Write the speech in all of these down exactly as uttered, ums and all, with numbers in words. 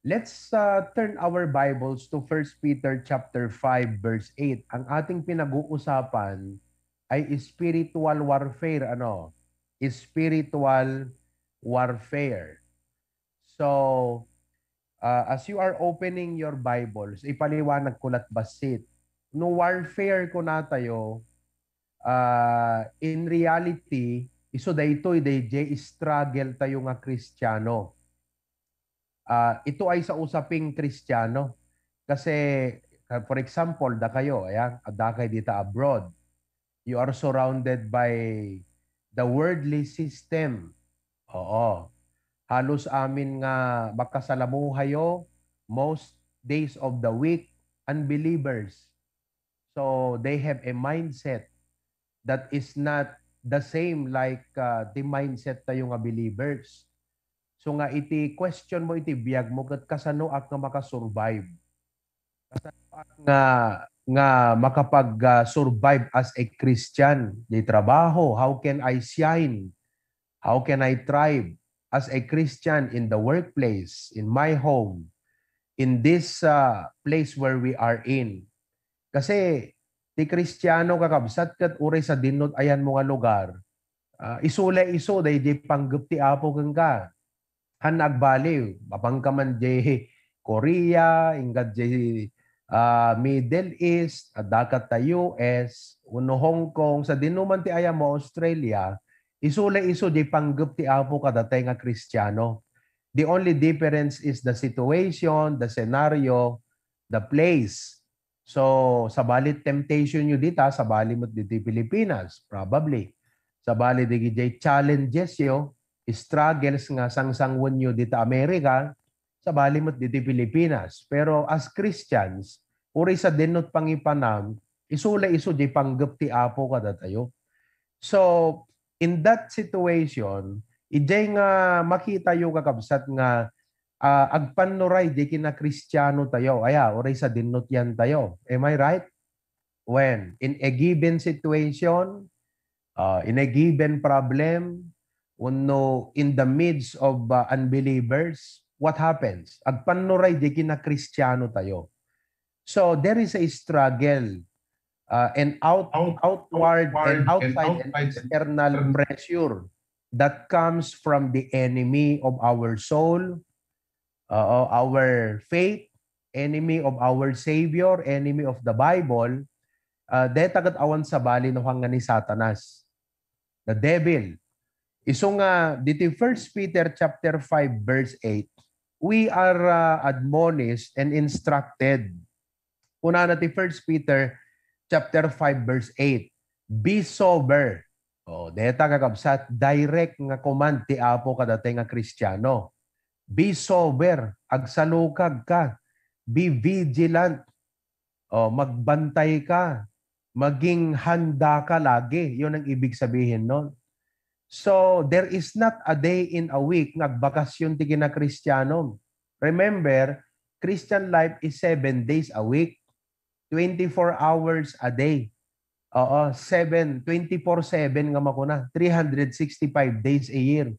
Let's uh, turn our Bibles to First Peter chapter five, verse eight. Ang ating pinag-uusapan ay spiritual warfare, ano? Spiritual warfare. So, uh, as you are opening your Bibles, ipaliwanag ko lat basit. No warfare ko natayo, uh, in reality, iso daytoy, dayjay struggle tayo nga Kristiano. Ah, ito ay sa usaping Kristiano. Kasi, ah, for example, da kayo, ayan, adda kay dita abroad. You are surrounded by the worldly system. Oo. Halos amin nga makasalamuhayo, most days of the week, unbelievers. So, they have a mindset that is not the same like, uh, the mindset tayo nga believers. So nga iti question mo iti biag mo ket kasanoak nga makasurvive? Kasanoak nga, nga makapag, uh, survive as a Christian? Di trabaho, how can I shine? How can I thrive as a Christian in the workplace, in my home, in this, uh, place where we are in? Kasi ti Kristiano, kakabsat, ket uray sa dinnot ayanmo nga lugar, ah, isu la isu daydi panggep ti Apo kenka. Han agbaliw, mapanka man di Korea, inggad di, ah, Middle East, adda ket ta U S, wenno Hong Kong, sa dinnot man ti ayanmo, Australia, isu la isu di panggep ti Apo kadatay nga Kristiano. The only difference is the situation, the scenario, the place. So, sabali temptation yo dita, sabali met ditoy Pilipinas, probably. Sabali dagiti challenges yo, struggles nga sangsanguenyo dita America, sabali met ditoy Pilipinas. Pero as Christians, uray sa dinnot pangipanam, isu la isu di panggep ti Apo kadatayo. So, in that situation, idiay nga makitayo, kakabsat, nga ah, agpannuray di kinakristiano tayo. Aya, uray sa dinnot yan tayo. Am I right? When in a given situation, ah, in a given problem, wenno in the midst of, ah, unbelievers, what happens? Agpannuray di kinakristiano tayo. So, there is a struggle, ah, and out-, Out-, outward and outward and outside and outside external pressure that comes from the enemy of our soul, oo, our faith, enemy of our Savior, enemy of the Bible, ah, deta ket awan sabali no hanggan ni Satanas, the devil. Isu nga, diti First Peter chapter five, verse eight, we are, ah, admonished and instructed. Kunana ti First Peter chapter five, verse eight, "Be sober." Oh, deta, kakabsat, direct nga command ti Apo kadatay nga Kristiano. "Be sober," agsalukag ka. "Be vigilant." Oh, magbantay ka. Maging handa ka lagi. Yun ang ibig sabihin nun. So, there is not a day in a week nga agbakasyon ti kinakristiano. Remember, Christian life is seven days a week, twenty-four hours a day. Oo, seven, twenty-four seven nga makuna, three hundred sixty-five days a year.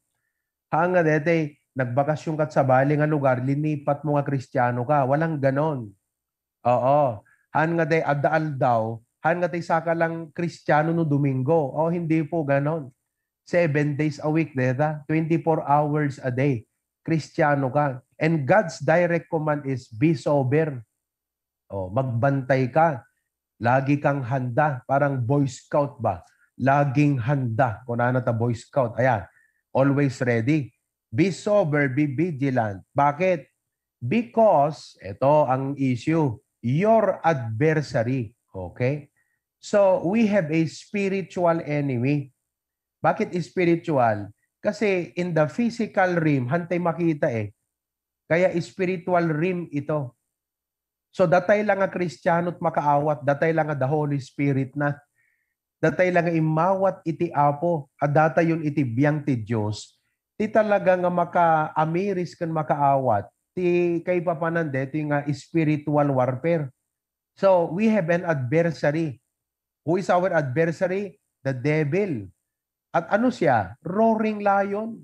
Haan nga dete, nagbakasyon ka sabali nga lugar, linipat mo nga Kristiano ka. Walang ganon. Oo. Haan nga dete, adda aldaw, haan nga dete, saka lang Kristiano no Domingo. Oh, hindi po ganon. Seven days a week, deta. Twenty-four hours a day. Kristiano ka. And God's direct command is, "Be sober." Oh, magbantay ka. Lagi kang handa. Parang Boy Scout ba? Laging handa. Kunana ta Boy Scout. Ayan. Always ready. Be sober, be vigilant. Bakit? Because, ito ang issue, your adversary. Okay? So, we have a spiritual enemy. Bakit spiritual? Kasi in the physical realm, hantay makita eh. Kaya spiritual realm ito. So, datay la nga Kristiano ti makaawat, datay la nga the Holy Spirit na. Datay la nga immawat iti Apo, a datayon iti biang ti Dios, ti talaga nga makaamiris ken makaawat ti kaipapanan daytoy nga spiritual warfare. So, we have an adversary. Who is our adversary? The devil. At ano siya? Roaring lion.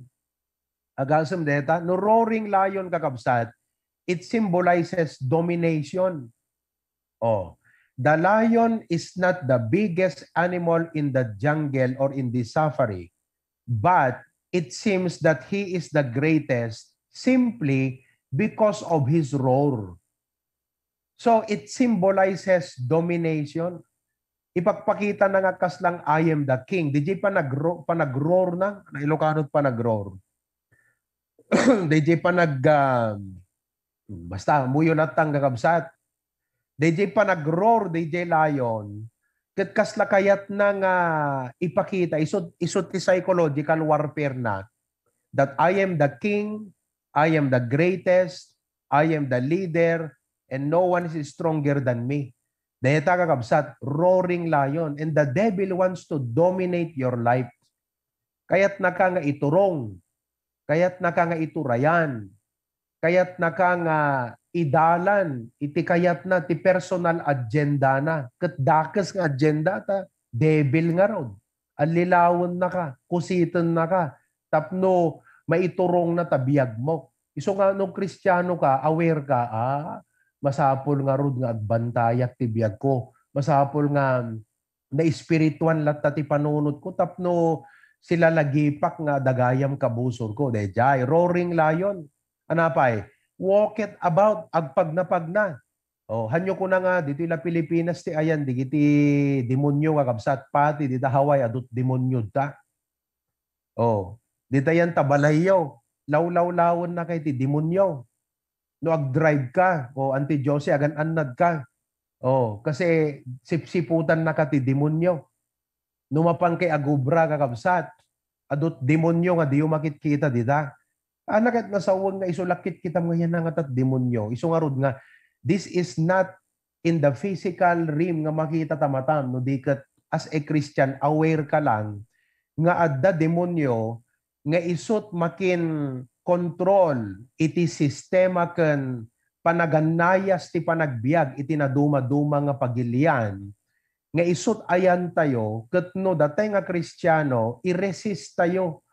Agasem deta, no roaring lion, kakabsat, it symbolizes domination. Oh, the lion is not the biggest animal in the jungle or in the safari, but it seems that he is the greatest simply because of his roar. So it symbolizes domination. Ipagpakita na nga kaslang "I am the king." Di jay panagro-, panagroar na, na Ilocano panagro-, di jay panag-, ah, basta, muyo natang kakabsat. Di jay panagro-, di jay lion. Ket kasla kayatna nga ipakita, isu, isu ti psychological warfare na, that "I am the king, I am the greatest, I am the leader, and no one is stronger than me." Dayta, kakabsat, roaring lion, and the devil wants to dominate your life. Kayatnaka nga iturong, kayatnaka nga iturayan, kayatnaka nga idalan iti kayatna, ti personal agenda na. Ket dakes nga agenda ta, devil ngarud. Allilawennaka, kusitennaka, tapno maiturongna ta biagmo. Isu nga no Kristiano ka, aware ka, ah, masapul ngarud nga agbantayak ti biagko. Masapul nga naespirituan latta ti panunotko tapno silalagipak nga adda gayam kabusorko. Daydiay, roaring lion. Anapay, walketh about, agpagnapagna. Oh, hanyo kuna nga, ditoy la Pilipinas ti ayan, digiti demonyo nga kabsat, pati dita Hawaii, adut demonyo ta. Oh, dita yan ta balayyo, lawlawlawen na kay ti demonyo. No agdrive ka, o Auntie Josie, agan-annad ka. Oh, kasi sipsiputan na ka ti demonyo. No mapan kay agubra, kakabsat, adut demonyo nga diyo makitkita dita. Ana ket nasawen nga isu la kitkitam nga yan nga tat demonyo. Isu ngarud nga, this is not in the physical realm nga makita ta matam, no di ket as a Christian, aware ka lang nga adda demonyo nga isut makin control iti sistema ken panagannayas ti panagbiag iti nadumaduma nga pagilian, nga isut ayantayo, ket no datay nga Kristiano, i-resist tayo.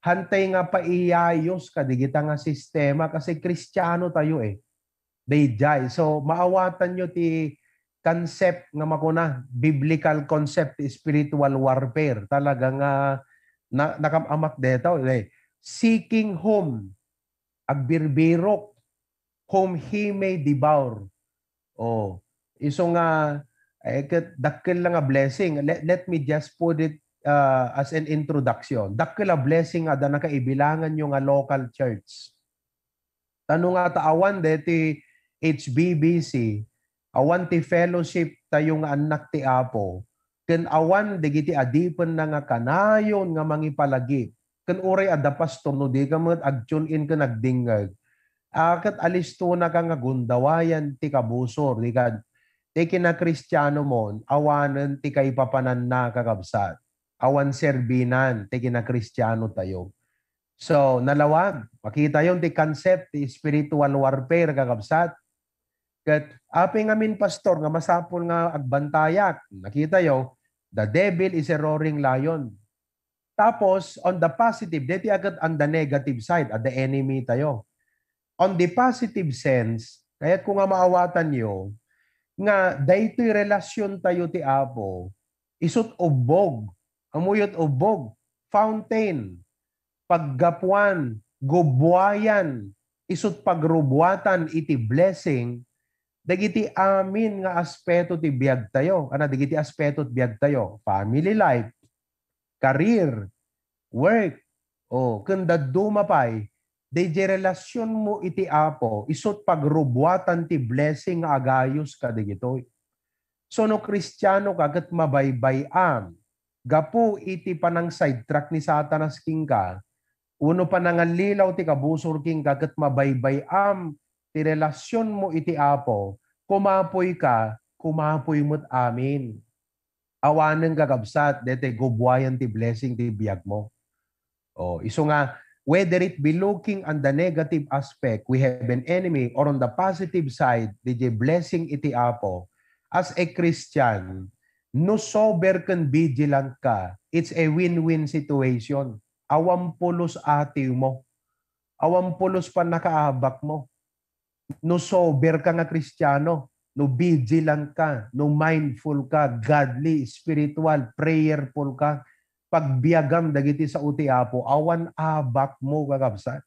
Hantay nga paiyayos kadigita nga sistema, kasi Kristiano tayo eh. Daydiay. So, maawatanyo ti concept nga makuna, biblical concept ti spiritual warfare. Talaga nga na, nakam-amak deta, eh. Seeking whom, agbirbirok, whom he may devour. Oh, isu nga, eh, ket dakkel la nga blessing. Let, let me just put it, uh, as an introduction. Dakkel a blessing nga adda nakaibilanganyo nga local church. Ta no nga ta awan deti H B B C, awan ti fellowship tayo nga annak ti Apo, ken awan dagiti adipenna nga kanayon nga mangipalagip, ken uray adda pastor no dika met ag-tune in ken agdingngeg, a, ket alistonaka nga gundawayan ti kabusor, dika, ti kinakristianomon, awanen ti kaipapananna, kakabsat. Awan serbinan ti kinakristiano tayo. So, nalawag. Makitayon ti concept ti spiritual warfare, kakabsat. Ket apay ngamin, pastor, nga masapul nga agbantayak? Nakitayo, the devil is a roaring lion. Tapos, on the positive, deti a ket on the negative side, at the enemy tayo. On the positive sense, kayatko nga maawatanyo nga daytoy relasyon tayo ti Apo, isut ubbog. Ammoyo ti ubbog? Fountain. Paggapuan, gubuayan, isut pagrubuatan iti blessing dagiti amin nga aspeto ti biagtayo. Ana, dagiti aspeto ti biagtayo, family life, career, work, o ken dadduma pay, daydiay relasionmo iti Apo, isut pagrubuatan ti blessing nga agayos kadagitoy. So, no Kristiano ka ket mabaybay-am gapu iti panang-sidetrack ni Satanas kenka, wenno panangallilaw ti kabusor kenka ket mabaybay-am ti relasionmo iti Apo, kumapoy ka, kumapoy met amin. Awanen, kakabsat, daytoy gubuayan ti blessing ti biagmo. Oh, isu nga, whether it be looking on the negative aspect, we have an enemy, or on the positive side, daydiay blessing iti Apo, as a Christian, no sober ken vigilant ka, it's a win-win situation. Awan pulos atiwmo. Awan pulos pannakaabakmo. no sober ka nga Kristiano, no vigilant ka, no mindful ka, godly, spiritual, prayerful ka, pagbiagam dagiti sao ti Apo, awan abakmo, kakabsat.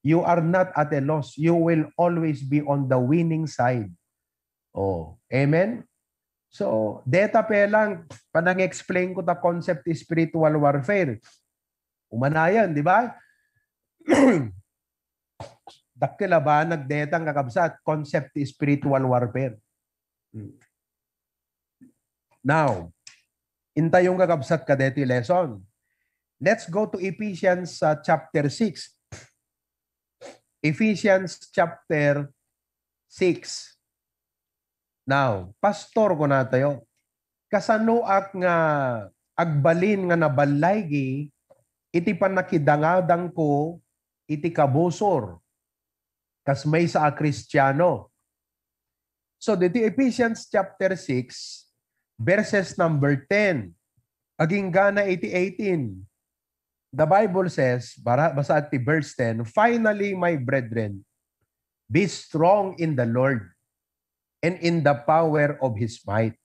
You are not at a loss. You will always be on the winning side. Oh, amen? So, deta pe lang, panang-explain ko ta concept ti spiritual warfare. Umanayon, di ba? Dakkel a banag deta, kakabsat, concept ti spiritual warfare. Hmm. Now, intayon, kakabsat, kadeti lesson. Let's go to Ephesians, uh, chapter six. Ephesians chapter six. Now, pastor, kunatayo, kasanoak nga agbalin nga naballaygi iti pannakidangadangko iti kabusor kas maysa a Kristiano? So, diti Ephesians chapter six, verses number ten, aginggana iti eighteen, the Bible says, bara-, basaak ti verse ten, "Finally, my brethren, be strong in the Lord and in the power of his might.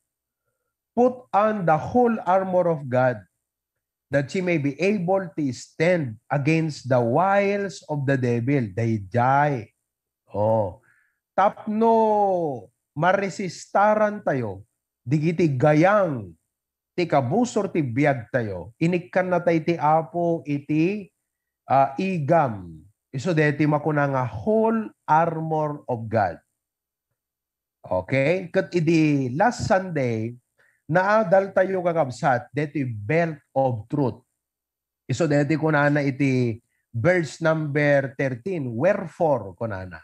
Put on the whole armor of God, that ye may be able to stand against the wiles of the devil." Daydiay. Oh. Tapno maresistaran tayo digiti gayang ti kabusor ti biag tayo, inikkannatay ti Apo iti, ah, igam. Isu deti makuna nga whole armor of God. Okay? Ket idi last Sunday, naadal tayo, kakabsat, deti belt of truth. Isu deti kunana iti verse number thirteen, "Wherefore," kunana,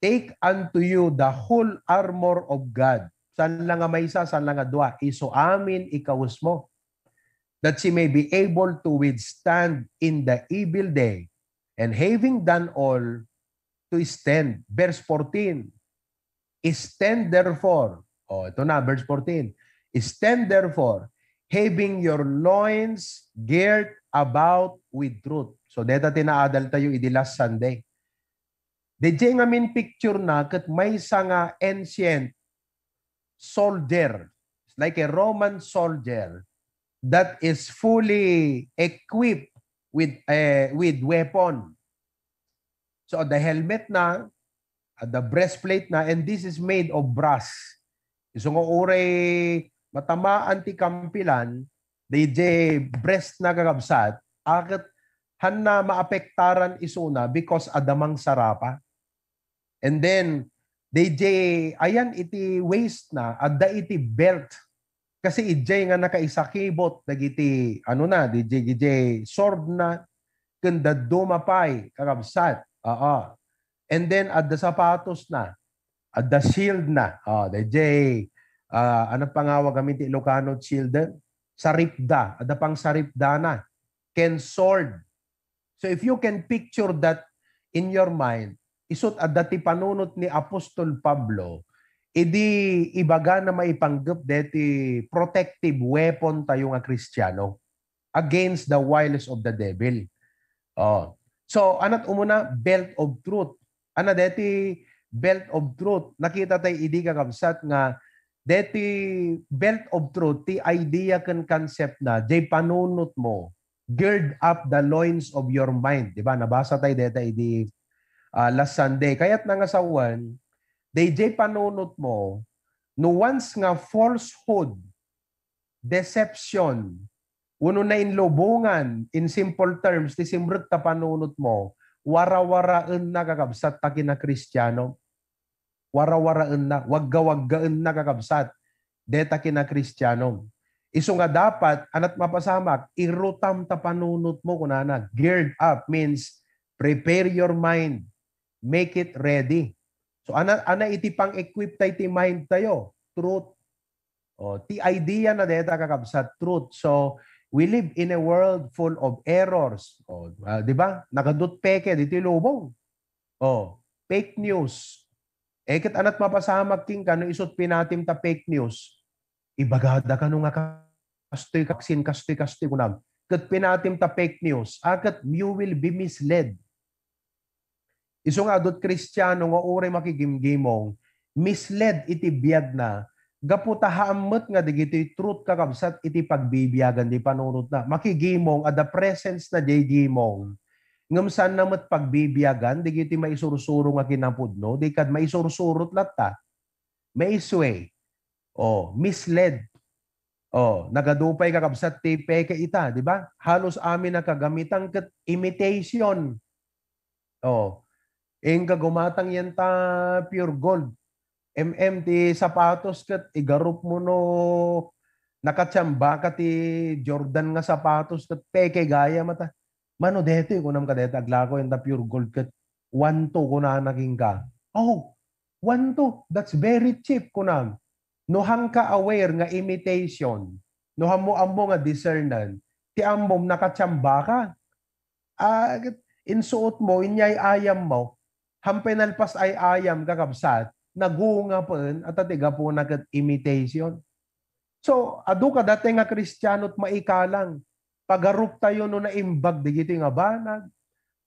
"take unto you the whole armor of God." Saan la nga maysa, saan la nga dua, isu amin ikawesmo. "That ye may be able to withstand in the evil day, and having done all, to stand." Verse fourteen, "Stand therefore." Oh, ito na, verse fourteen. "Stand therefore, having your loins girt about with truth." So, deta ti naadal tayo idi last Sunday. Daydiay ngamin picture na ket maysa nga ancient soldier, like a Roman soldier that is fully equipped with, eh, with weapon. So, adda helmet na, adda breastplate na, and this is made of brass. Isu nga uray matamaan ti kampilan, daydiay breast na, kakabsat, a ket hanna maapektaran isuna because adda mangsarapa. And then, daydiay ayan iti waist na, adda iti belt. Kasi idiay nga nakaisakibot dagiti, ano na, daydiay, daydiay sword na, ken dadduma pay, kakabsat. Oo. And then, adda sapatos na, adda shield na. Oh, daydiay, ah, ano pangawag amin ti Ilocano shield? Saripda. Adda pang saripda na. Ken sword. So if you can picture that in your mind, isut' adda ti panunot ni Apostol Pablo, idi ibagana maipanggep deti protective weapon tayo nga Kristiano against the wiles of the devil. Oh. So, anat umuna, belt of truth. Ana deti belt of truth? Nakita tay idi, kakabsat, nga deti belt of truth, ti idea ken concept na, jay panunot mo, "Gird up the loins of your mind." Di ba? Nabasa tay deta idi, ah, last Sunday. Kayat na nga sawen, dayjay panunot mo, no once nga falsehood, deception, wenno nainlubongan, in simple terms, ti simrek ta panunot mo, warawaraenna, kakabsat, ta kinakristiano. Warawaraenna, waggawaggaenna, kakabsat, deta kinakristiano. Isu nga dapat, anat mapasamak, irutam ta panunot mo, kunana. Gird up means prepare your mind, make it ready. So, ana, ana iti pang-equip tay ti mind tayo, truth. Oh, ti idea na deta, kakabsat, truth. So, we live in a world full of errors. Oh, ah, di ba? Nagadu't peke ditoy lubong. Oh, fake news. Eh, ket anat mapasamak kenka no isut' pinatim ta fake news. Ibagada kano nga kastoy, kaksin, kastoy, kastoy, kunam. Ket pinatim ta fake news, a, ket you will be misled. Isu nga adut Kristiano nga uray makigimgimong, misled iti biagna, gapu ta haan met nga dagitoy truth, kakabsat, iti pagbibiagan di panunotna. Makigimong, adda presence na diay gimong. Ngem saanna met pagbibiagan dagitoy maisursuro nga kinapudno, di kad maisursurot latta. Maisue. O, misled. O, nagadu pay, kakabsat, ti peke ita, di ba? Halos amin a kagamitan ket imitation. O, inka gumatang yan ta pure gold. M M ti sapatos ket igarupmo no nakatiamba ka ti Jordan nga sapatos ket peke gayam ta. Mano detoy, kunam kadeta, aglako yan ta pure gold ket one two kunana kenka. Oh, one two, that's very cheap, kunam. No haanka aware nga imitation, no haanmo ammo nga discernan, ti ammom nakatiamba ka. Ah, insuot mo, inyay-ayam mo, hampay nalpas ay-ayam, kakabsat, nagungapen, at ti gapuna ket imitation. So, adu kadata nga Kristiano ti maikalang. Pagarup tayo no naimbag dagiti nga banag.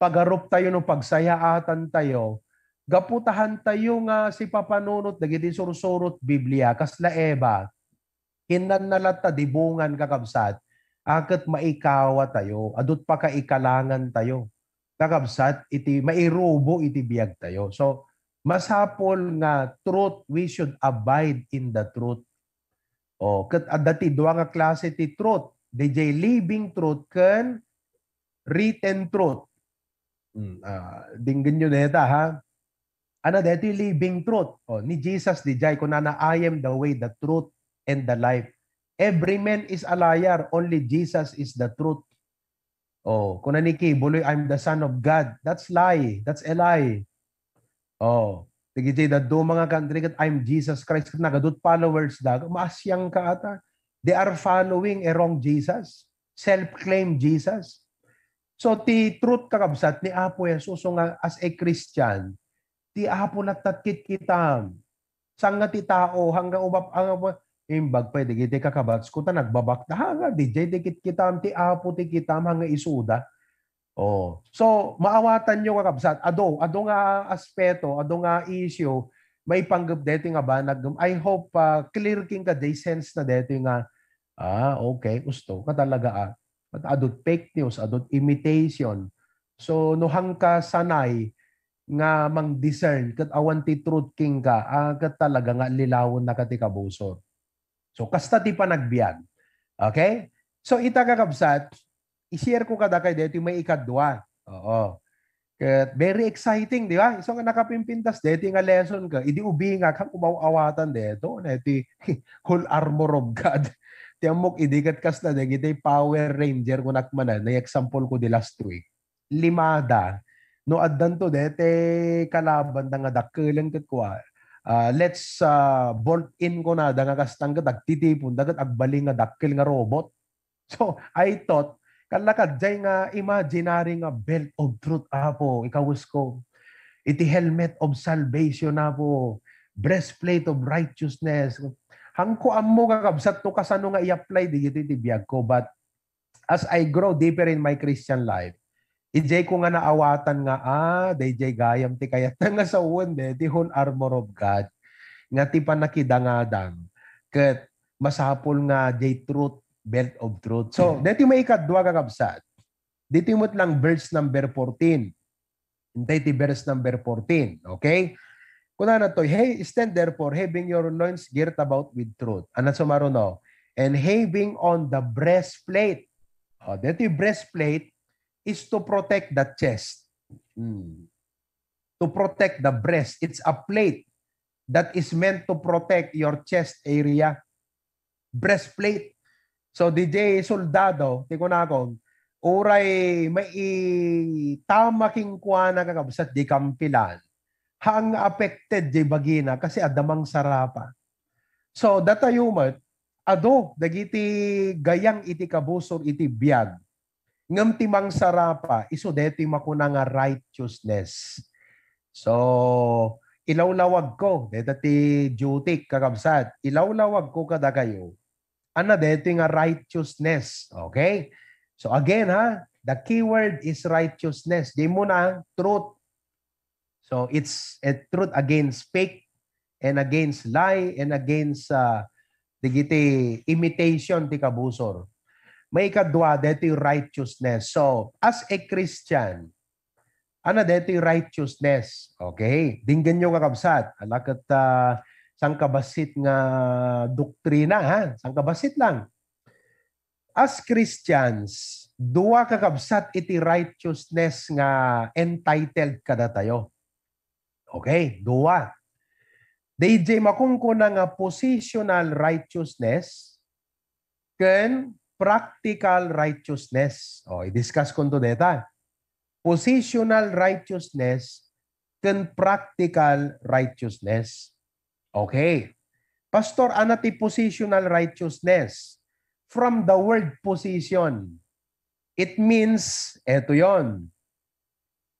Pagarup tayo no pagsayaatan tayo. Gapu ta haan tayo nga sipapanunot dagiti sursurot Biblia, kasla Eva. Kinnanna latta di bungan, kakabsat, a ket maikawa tayo, adut pakaikalangan tayo, kakabsat, iti mairubo iti biag tayo. So, masapul nga truth, we should abide in the truth. O, ket adda ti dua nga klase ti truth. Dijay living truth ken written truth. Hmm, ah, denggenyo deta, ha? Ana deti living truth. O, ni Jesus dijay, kunana, "I am the way, the truth, and the life. Every man is a liar, only Jesus is the truth." O, kuna ni Kibuloy, "I'm the Son of God." That's lie. That's a lie. O, dagiti dadduma nga country ket, "I'm Jesus Christ," ket nagadut followers da, maasiang ka ata. They are following a wrong Jesus. Self-claim Jesus. So, ti truth, kakabsat, ni Apo Jesus nga as a Christian, ti Apo latta ti kitkitam. Saan nga ti tao, hangga umap-, hangga imbag pay dagiti kakabatsko ta nagbabakta. Hangga dijay ti kitkitam, ti Apo ti kitam, hangga isuda. Oh. So, maawatanyo, kakabsat. Adu, adu nga aspeto, adu nga issue, maipanggep deti nga banag. I hope, ah, clear kenka, jay sense na deti nga, ah, okay, usto ka talaga, ah. But adut fake news, adut imitation. So, no hangka sanay nga mang-discern ket awan ti truth kenka, ah, ket talaga nga lilawennaka ti kabusor. So, kasta ti panagbiag. Okay? So, ita, kakabsat, i-share ko kadakayo daytoy maikadua. Oo. Ket very exciting, di ba? Isu nga nakapimpintas daytoy nga lesson ka, idi ubingak, haan ko maaw-awatan daytoy, daytoy whole armor of God. Ti ammok idi ket kasla dagiti Power Ranger, kunak manen, naiexample ko di last week. Limada, no addanto daytoy kalabanda nga dakkelen ket kua, ah, let's, ah, bolt in kunada nga kasta ket agtitiponda ket agbalin nga dakkel nga robot. So, I thought, kallakad jay nga imaginary nga belt of truth, Apo, ikawesko. Iti helmet of salvation, Apo. Breastplate of righteousness. Haanko ammo, kakabsat, no kasano nga i-apply dagiti ti biagko, but as I grow deeper in my Christian life, ijay ko nga naawatan nga, ah, dayjay gayam ti kayatna nga sawen, dayjay whole armor of God, nga ti panakidangadang, ket masapul nga jay truth, belt of truth. So, daytoy maikadua, kakabsat. Ditoy met lang verse number fourteen. Intay ti verse number fourteen. Okay? Kunana toy, "Hey, stand therefore, having your loins girt about with truth." Ano sumaruno? "And having on the breastplate." Oh, daytoy breastplate is to protect the chest. Hmm. To protect the breast. It's a plate that is meant to protect your chest area. Breastplate. So, dayjay soldado, ti kunakon, uray maitama kenkuana, kakabsat, di kampilan, haan nga affected jay bagina kasi adda mangsarapa. So, datayo met, adu dagiti gayam iti kabusor iti biag. Ngem ti mangsarapa, isu daytoy makuna nga righteousness. So, ilawlawagko, dayta ti duty, kakabsat. Ilawlawagko kadakayo. Ano daytoy nga righteousness? Okay? So again, ha, the keyword is righteousness. Di mo na truth. So it's a truth against fake and against lie and against uh, digiti imitation ti kabusor. Maikadua, detoy righteousness. So, as a Christian, ano detoy righteousness? Okay, dinggenyo nga kabsat. Ala ket uh, sangkabassit nga doktrina, ha? Sangkabassit lang. As Christians, dua kakabsat iti righteousness nga entitled kadatayo. Okay, dua. Dayjay makunkuna nga positional righteousness ken practical righteousness. O, i-discuss kunto deta. Positional righteousness ken practical righteousness. Okay. Pastor, ano ti positional righteousness? From the word position, it means, eto yon,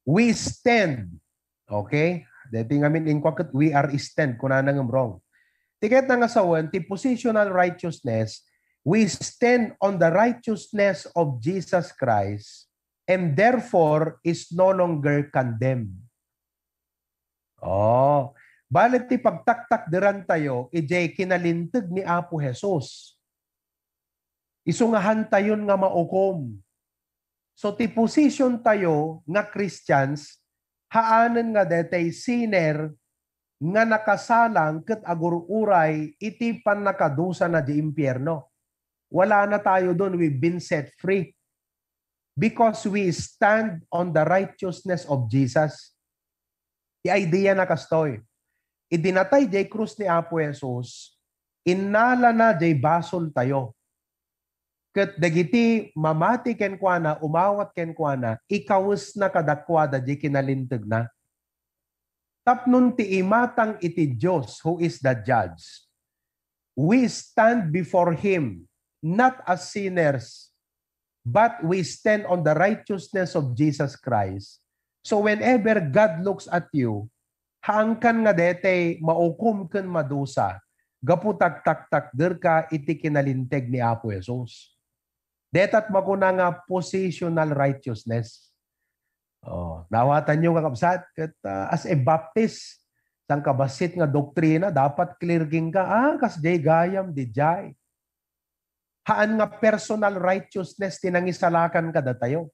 we stand. Okay? Deti ngamin inkuaket we are stand, kunana ngem wrong. Ti ket nga sawen, ti positional righteousness, we stand on the righteousness of Jesus Christ and therefore is no longer condemned. Oh, balet ti pagtaktakderantayo idiay kinalinteg ni Apo Jesus. Isu nga hantayon nga maukom. So, ti position tayo nga Christians, haanen nga detay sinner nga nakasalang ket agur-uray iti pannakadusana di impierno. Wala na tayo doon. We've been set free because we stand on the righteousness of Jesus. Ti idea na kastoy, idi natay jay krus ni Apo Jesus, innalana jay basol tayo. Ket dagiti mamati kenkuana, umawat kenkuana, ikawesna kadakuada jay kinalintegna. Tapno ti imatang iti Dios, who is the judge, we stand before Him not as sinners, but we stand on the righteousness of Jesus Christ. So whenever God looks at you, haankan nga detay maukom ken madusa gapu ta agtaktakderka iti kinalinteg ni Apo Jesus. Detat makuna nga positional righteousness. Oh, nawatanyo nga kabsat, ket ah, as a Baptist, sangkabassit nga doktrina, dapat clear king ka, ah, kas jay gayam, di jay. Haan nga personal righteousness ti nangisalakan kadatayo.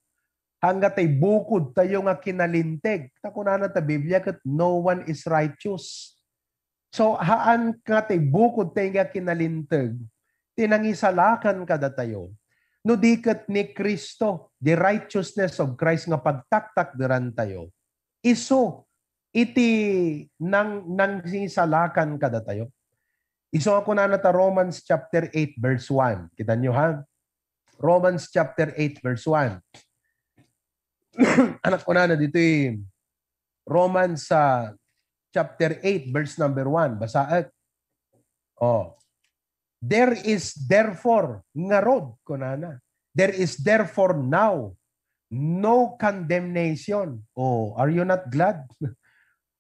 Haan nga tay bukod tayo nga kinalinteg. Ta kunana ta Biblia ket, "No one is righteous." So, haan nga tay bukod tayo nga kinalinteg ti nangisalakan kadatayo. No di ket ni Cristo, the righteousness of Christ nga pagtaktakderan tayo. Isu iti nang, nangisalakan kadatayo. Isu nga kunana ta Romans chapter eight verse one. Kita nyo, ha? Romans chapter eight verse one. Anak, kunana ditoy Romans, ah, chapter eight verse number one. Basaek. Oh. "There is therefore," ngarud, kunana, "there is therefore now no condemnation." Oh, are you not glad?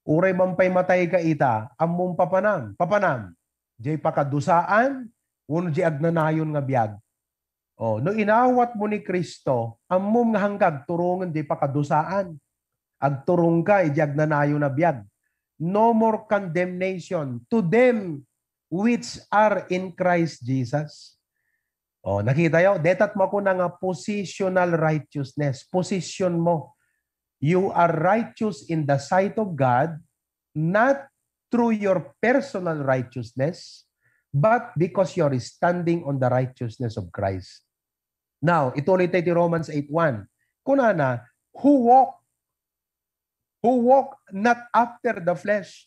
Uray man pay matay ka ita, ammom papanam, papanam, jay pakadusaan, wenno jay agnanayon nga biag. Oh, no inawat mo ni Cristo, ammom nga hangka agturongen jay pakadusaan. Agturongka iti agnanayon a biag. "No more condemnation to them which are in Christ Jesus." Oh, nakita yo? Detat makuna nga positional righteousness. Position mo. You are righteous in the sight of God, not through your personal righteousness, but because you are standing on the righteousness of Christ. Now, ituloy tayo ti Romans eight one. Kunana, "Who walk, who walk not after the flesh,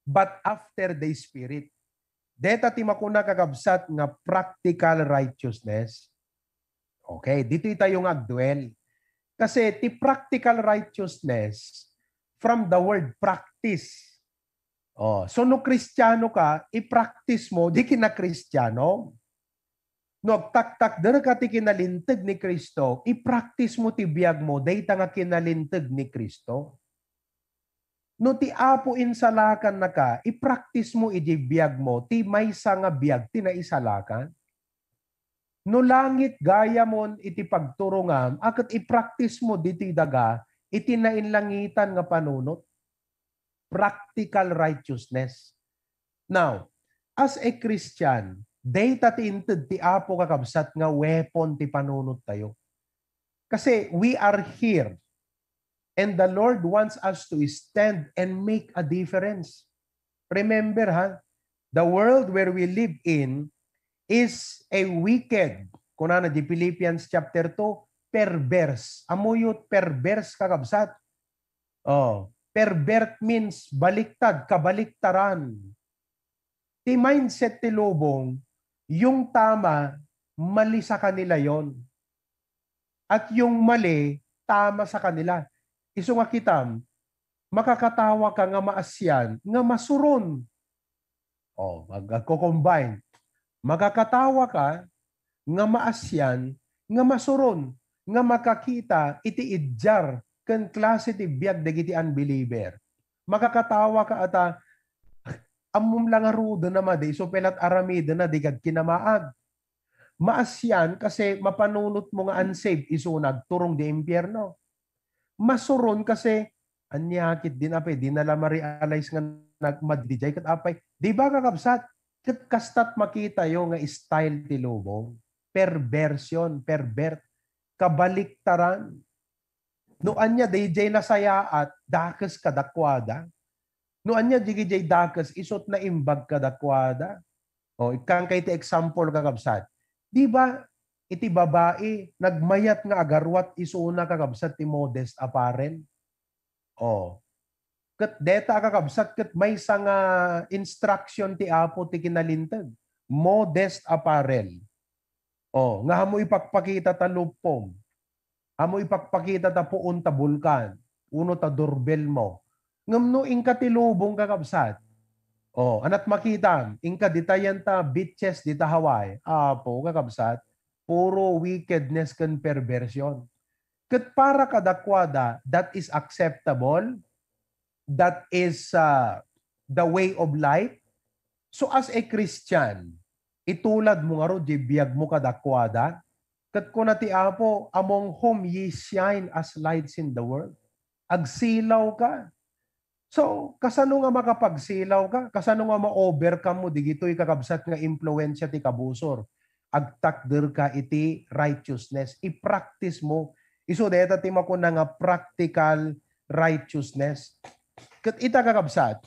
but after the Spirit." Deta ti makuna, kakabsat, nga practical righteousness. Okay, ditoy tayo nga agduel. Kasi ti practical righteousness, from the word practice. Oh, so no Kristiano ka, i-practice mo, di kina Kristiano. No agtaktakder ka ti kinalinteg ni Cristo, i-practice mo ti biag mo, dayta nga kinalinteg ni Cristo. No ti Apo insalakan naka, i-practice mo iti biag mo, ti maysa nga biag ti naisalakan. No langit gayamon iti pagturongam, a ket i-practice mo ditoy daga, iti nainlangitan nga panunot. practical righteousness. Now, as a Christian, dayta ti inted ti Apo, kakabsat, nga weapon ti panunottayo. Kasi we are here, and the Lord wants us to stand and make a difference. Remember, ha, the world where we live in is a wicked, kunana di Philippians chapter two, perverse. Amuyo ti perverse, kakabsat? Oh, pervert means baliktad, kabaliktaran. Ti mindset ti lubong, yung tama, mali sa kanila yon. At yung mali, tama sa kanila. Isu nga kitam, makakatawa ka nga maasian, nga masuron. Oh, mag-, agko-combine. Makakatawa ka nga maasian, nga masuron, nga makakita iti idjar ken klase ti biag dagiti unbeliever. Makakatawa ka ata, ammom la ngaruden a madi, isu pay la ti aramiden a di kad kinamaag. Maasian kasi mapanunotmo nga unsaved, isuna agturong di impierno. Masuron kasi, ania ketdin, apay, dina la ma-realize nga nagmadi diay ket apay. Di ba, kakabsat? Ket kasta ti makitayo nga style ti lubong. Perversion, pervert, kabaliktaran. No ania daydiay nasayaat, dakes kadakuada. No ania daydiay dakes, isu ti naimbag kadakuada. O, ikkan kay ti example, kakabsat. Di ba, iti babai, nagmayat nga agaruat isuna, kakabsat, ti modest apparel? O. Ket deta, kakabsat, ket maysa nga instruction ti Apo ti kinalinteg. Modest apparel. O, nga ammo ipakpakita ta lupom. Ammo ipakpakita ta puon ta bulkan, uno ta doorbell mo. Ngem no inka ti lubong, kakabsat, o, ania ti makitam, inka ditayan ta beaches dita Hawaii. Apo, kakabsat, puro wickedness ken perversion. Ket para kadakuada, that is acceptable, that is, uh, the way of life. So as a Christian, ituladmo ngarud diay biagmo kadakuada. Ket kuna ti Apo, "Among whom ye shine as lights in the world." Agsilaw ka. So, kasano nga makapagsilaw ka? Kasano nga ma-overcome mo digitoy, kakabsat, nga impluensia ti kabusor? Agtakder ka iti righteousness. I-practice mo. Isu dayta ti makuna nga practical righteousness. Ket ita, kakabsat,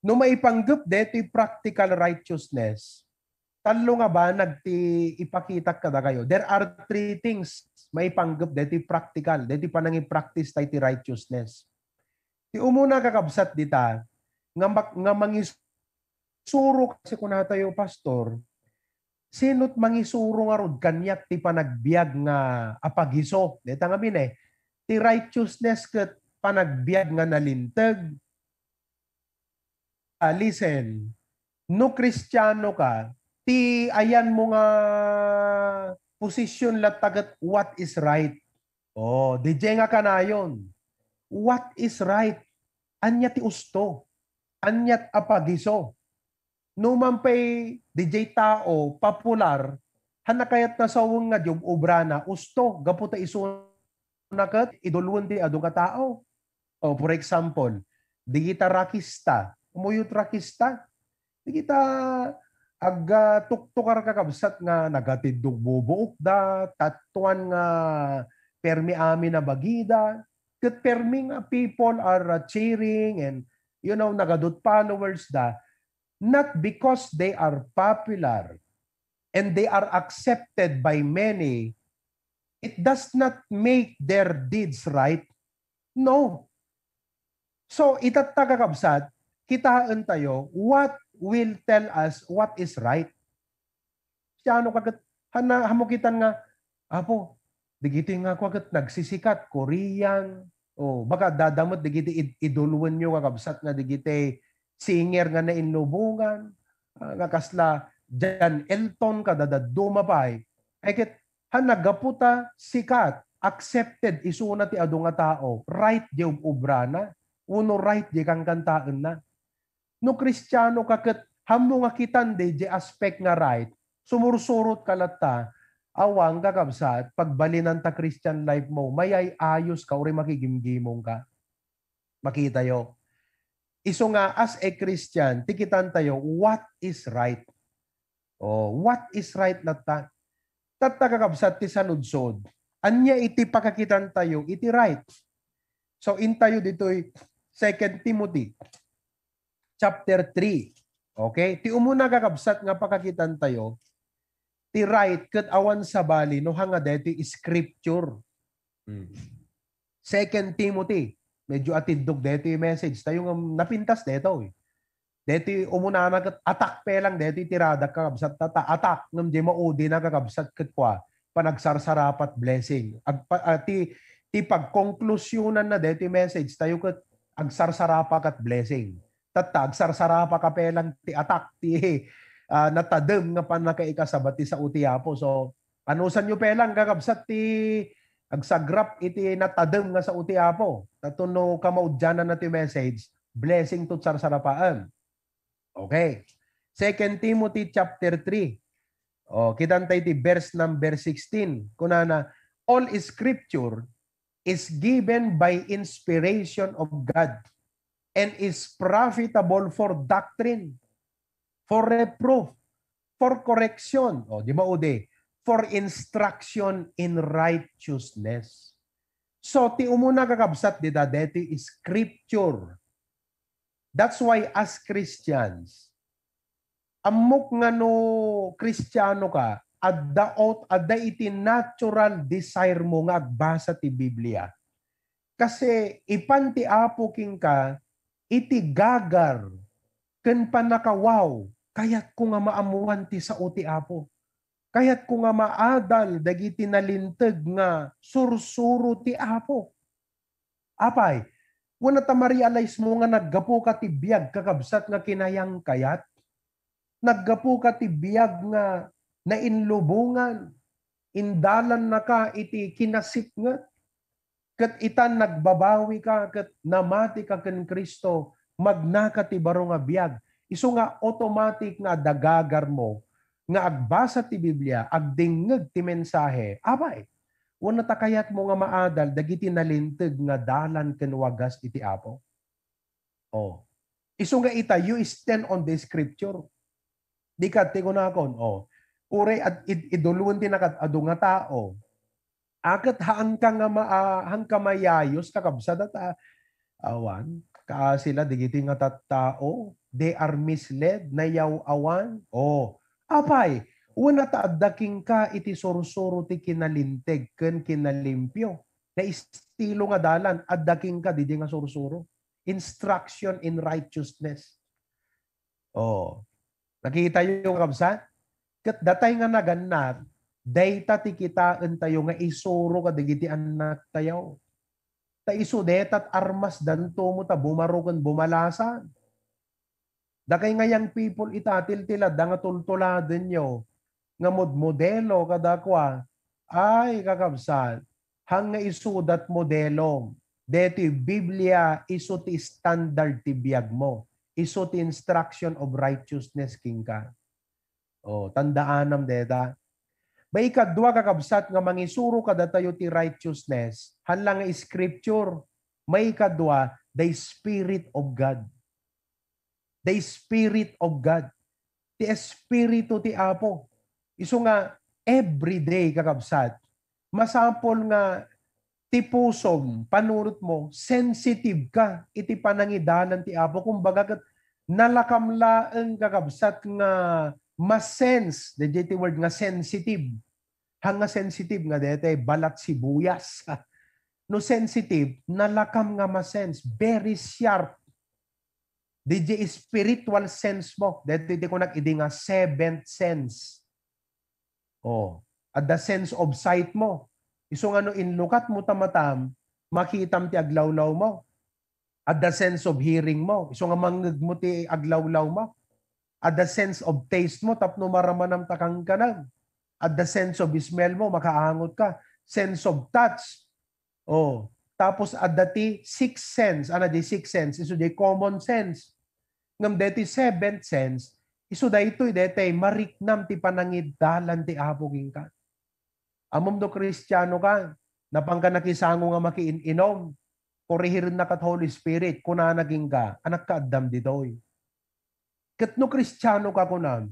no maipanggep daytoy practical righteousness, tallo nga banag ti ipakitak kadakayo. There are three things maipanggep daytoy practical, daytoy panangi-practice tay ti righteousness. Ti umuna, kakabsat, dita, nga mak-, nga mangisuro, kasi kunatayo, Pastor, sino ti mangisuro ngarud kaniak ti panagbiag nga apagiso? Dayta ngamin, eh, ti righteousness ket panagbiag nga nalinteg. Ah, listen, no Kristiano ka, ti ayanmo nga posisyon latta ket what is right. Oh, didiay nga kanayon. What is right? Ania ti usto? Ania ti apagiso? No man pay didiay tao, popular, han nakayat na sawen nga diay ob-obrana, usto, gapu ta isuna ket idulwen ti adu nga tao. O, for example, digita rakista. Umuyot rakista. Digita agtuktukar, kakabsat, nga nagatiddog bubuokda, tattuan nga permi amin a bagida, ket permi nga people are, uh, cheering and, you know, nagadut followers da, not because they are popular and they are accepted by many, it does not make their deeds right. No. So, itatta, kakabsat, kitaen tayo what will tell us what is right. Siano ka ket, hana, hammo kitan nga, "Apo, digiti nga kua ket nagsisikat, Korean, o baka dadamet digiti id-, idolwenyo, kakabsat, nga digiti singer nga nainlubongan, ah, nga kasla John Elton, kada dadduma pay." Ay ket, han naggapu ta sikat, accepted isuna ti adu nga tao, right diay ob-obrana, uno right diay kankantaenna. No Kristiano ka ket hammo nga kitan daydiay aspect nga right, sumursurot ka latta, awan, kakabsat, pagbalinanta Christian life mo, mayay-ayos ka, uray makigimgimong ka. Makita yo. Isu nga, as a Christian, ti kitantayo, what is right? Oh, what is right latta? Tatta, kakabsat, ti saludsod. Ania iti pakakitantayo iti right? So, intayo ditoy Second Timothy chapter three. Okay? Ti umuna, kakabsat, nga pakakitantayo, ti right ket awan sabali no hanga daytoy scripture. Hmm. Second Timothy, medyo atiddog daytoy message tayo nga napintas daytoy. Daytoy umunana ket atak pay lang daytoy tirada, kakabsat, tatta, atak ngem di maudi na, kakabsat, ket kua, panagsarsarapat blessing. Agpa-, ah, ti, ti pagkonklusionan na daytoy message tayo ket agsarsarapa ket blessing. Tatta, agsarsarapa ka pay lang ti atak, ti, ah, natadem nga pannakaikasaba ti sao ti Apo. So, anusanyo pay lang, kakabsat, ti agsagrap iti natadem nga sao ti Apo. Tatta no kamaudiananna ti message, blessing to sarsarapaen. Okay. Second Timothy chapter three. Oh, kitanta iti verse number sixteen. Kunana, "All scripture is given by inspiration of God and is profitable for doctrine, for reproof, for correction," oh, di maudi, "for instruction in righteousness." So, ti umuna, kakabsat, dita, deti scripture. That's why, as Christians, ammok nga no Kristiano ka, adda ot-, adda iti natural desire mo nga agbasa ti Biblia. Kasi ipan ti Apo kenka iti gagar ken pannakawaw, kayatko nga maammuan ti sao ti Apo. Kayatko nga maadal dagiti nalinteg nga sursuro ti Apo. Apay, wen ta ma-realize mo nga naggapuka ti biag, kakabsat, nga kinayangkayat? Naggapuka ti biag nga nainlubongan, indalannaka iti kinasipnget, ket itan nagbabawika ket namatika ken Cristo, magnaka ti baro nga biag. Isu nga automatic nga adda gagar mo nga agbasa ti Biblia, agdengngeg ti mensahe. Apay, wen ta kayatmo nga maadal dagiti nalinteg nga dalan ken wagas iti Apo? Oh. Isu nga ita, you stand on the scripture. Di ket ti kunakon, oh. Uray ad-, id-, iduluen ti nakad-adu nga tao. Aket haanka nga ma-, ah, haanka mayayos, kakabsat, ta awan. Kaasi la dagiti nga tattao, they are misled, nayaw-awan. Oh, apay, wen ta adda kenka iti sursuro ti kinalinteg ken kinalimpio. Na estilo nga dalan, adda kenka didi nga sursuro. Instruction in righteousness. Oh. Nakitayo, kabsat? Ket datay nga nagannat, dayta ti kitaentayo nga isuro kadagiti annaktayo. Ta isu dayta ti armasdanto mo ta bumaro ken bumalasan. Dakay nga young people ita, tiltilada nga tultuladenyo nga modmodelo kadakua. Ay, kakabsat, haan nga isudat modelo. Daytoy Biblia, isu ti standard ti biag mo. Isu ti instruction of righteousness kenka. Oh, tandaanam dayta. Maikadua, kakabsat, nga mangisuro kadatayo ti righteousness, haan la nga scripture. Maikadua, the Spirit of God. The Spirit of God. Ti Espiritu ti Apo. Isu nga, everyday, kakabsat, masapul nga ti pusom, panunot mo, sensitive ka iti panangidalan ti Apo. Kumbaga, ket nalakam laeng, kakabsat, nga ma-sense, dayjay ti word nga sensitive. Haan nga sensitive nga daytay balat sibuyas. No sensitive, nalakam nga ma-sense, very sharp. Dayjay spiritual sense mo, daytoy ti kunak idi nga seventh sense. Oh, adda sense of sight mo. Isu nga no inlukat mo ta matam, makitam ti aglawlaw mo. Adda sense of hearing mo. Isu nga mangngeg mo ti aglawlaw mo. Adda sense of taste mo tapno maramanam ta kankanam. Adda sense of smell mo, makaangot ka. Sense of touch. Oh, tapos adda ti sixth sense. Ano di sixth sense? Isu di common sense. Ngem deti seventh sense, isu daytoy deti mariknam ti panangidalan ti Apo kenka. Ammom no Kristiano ka, napanka nakisango nga makiin-inom. Korehirennaka ti Holy Spirit, kunana kenka, "Anak ka, addam ditoy." Ket no Kristiano ka, kunam,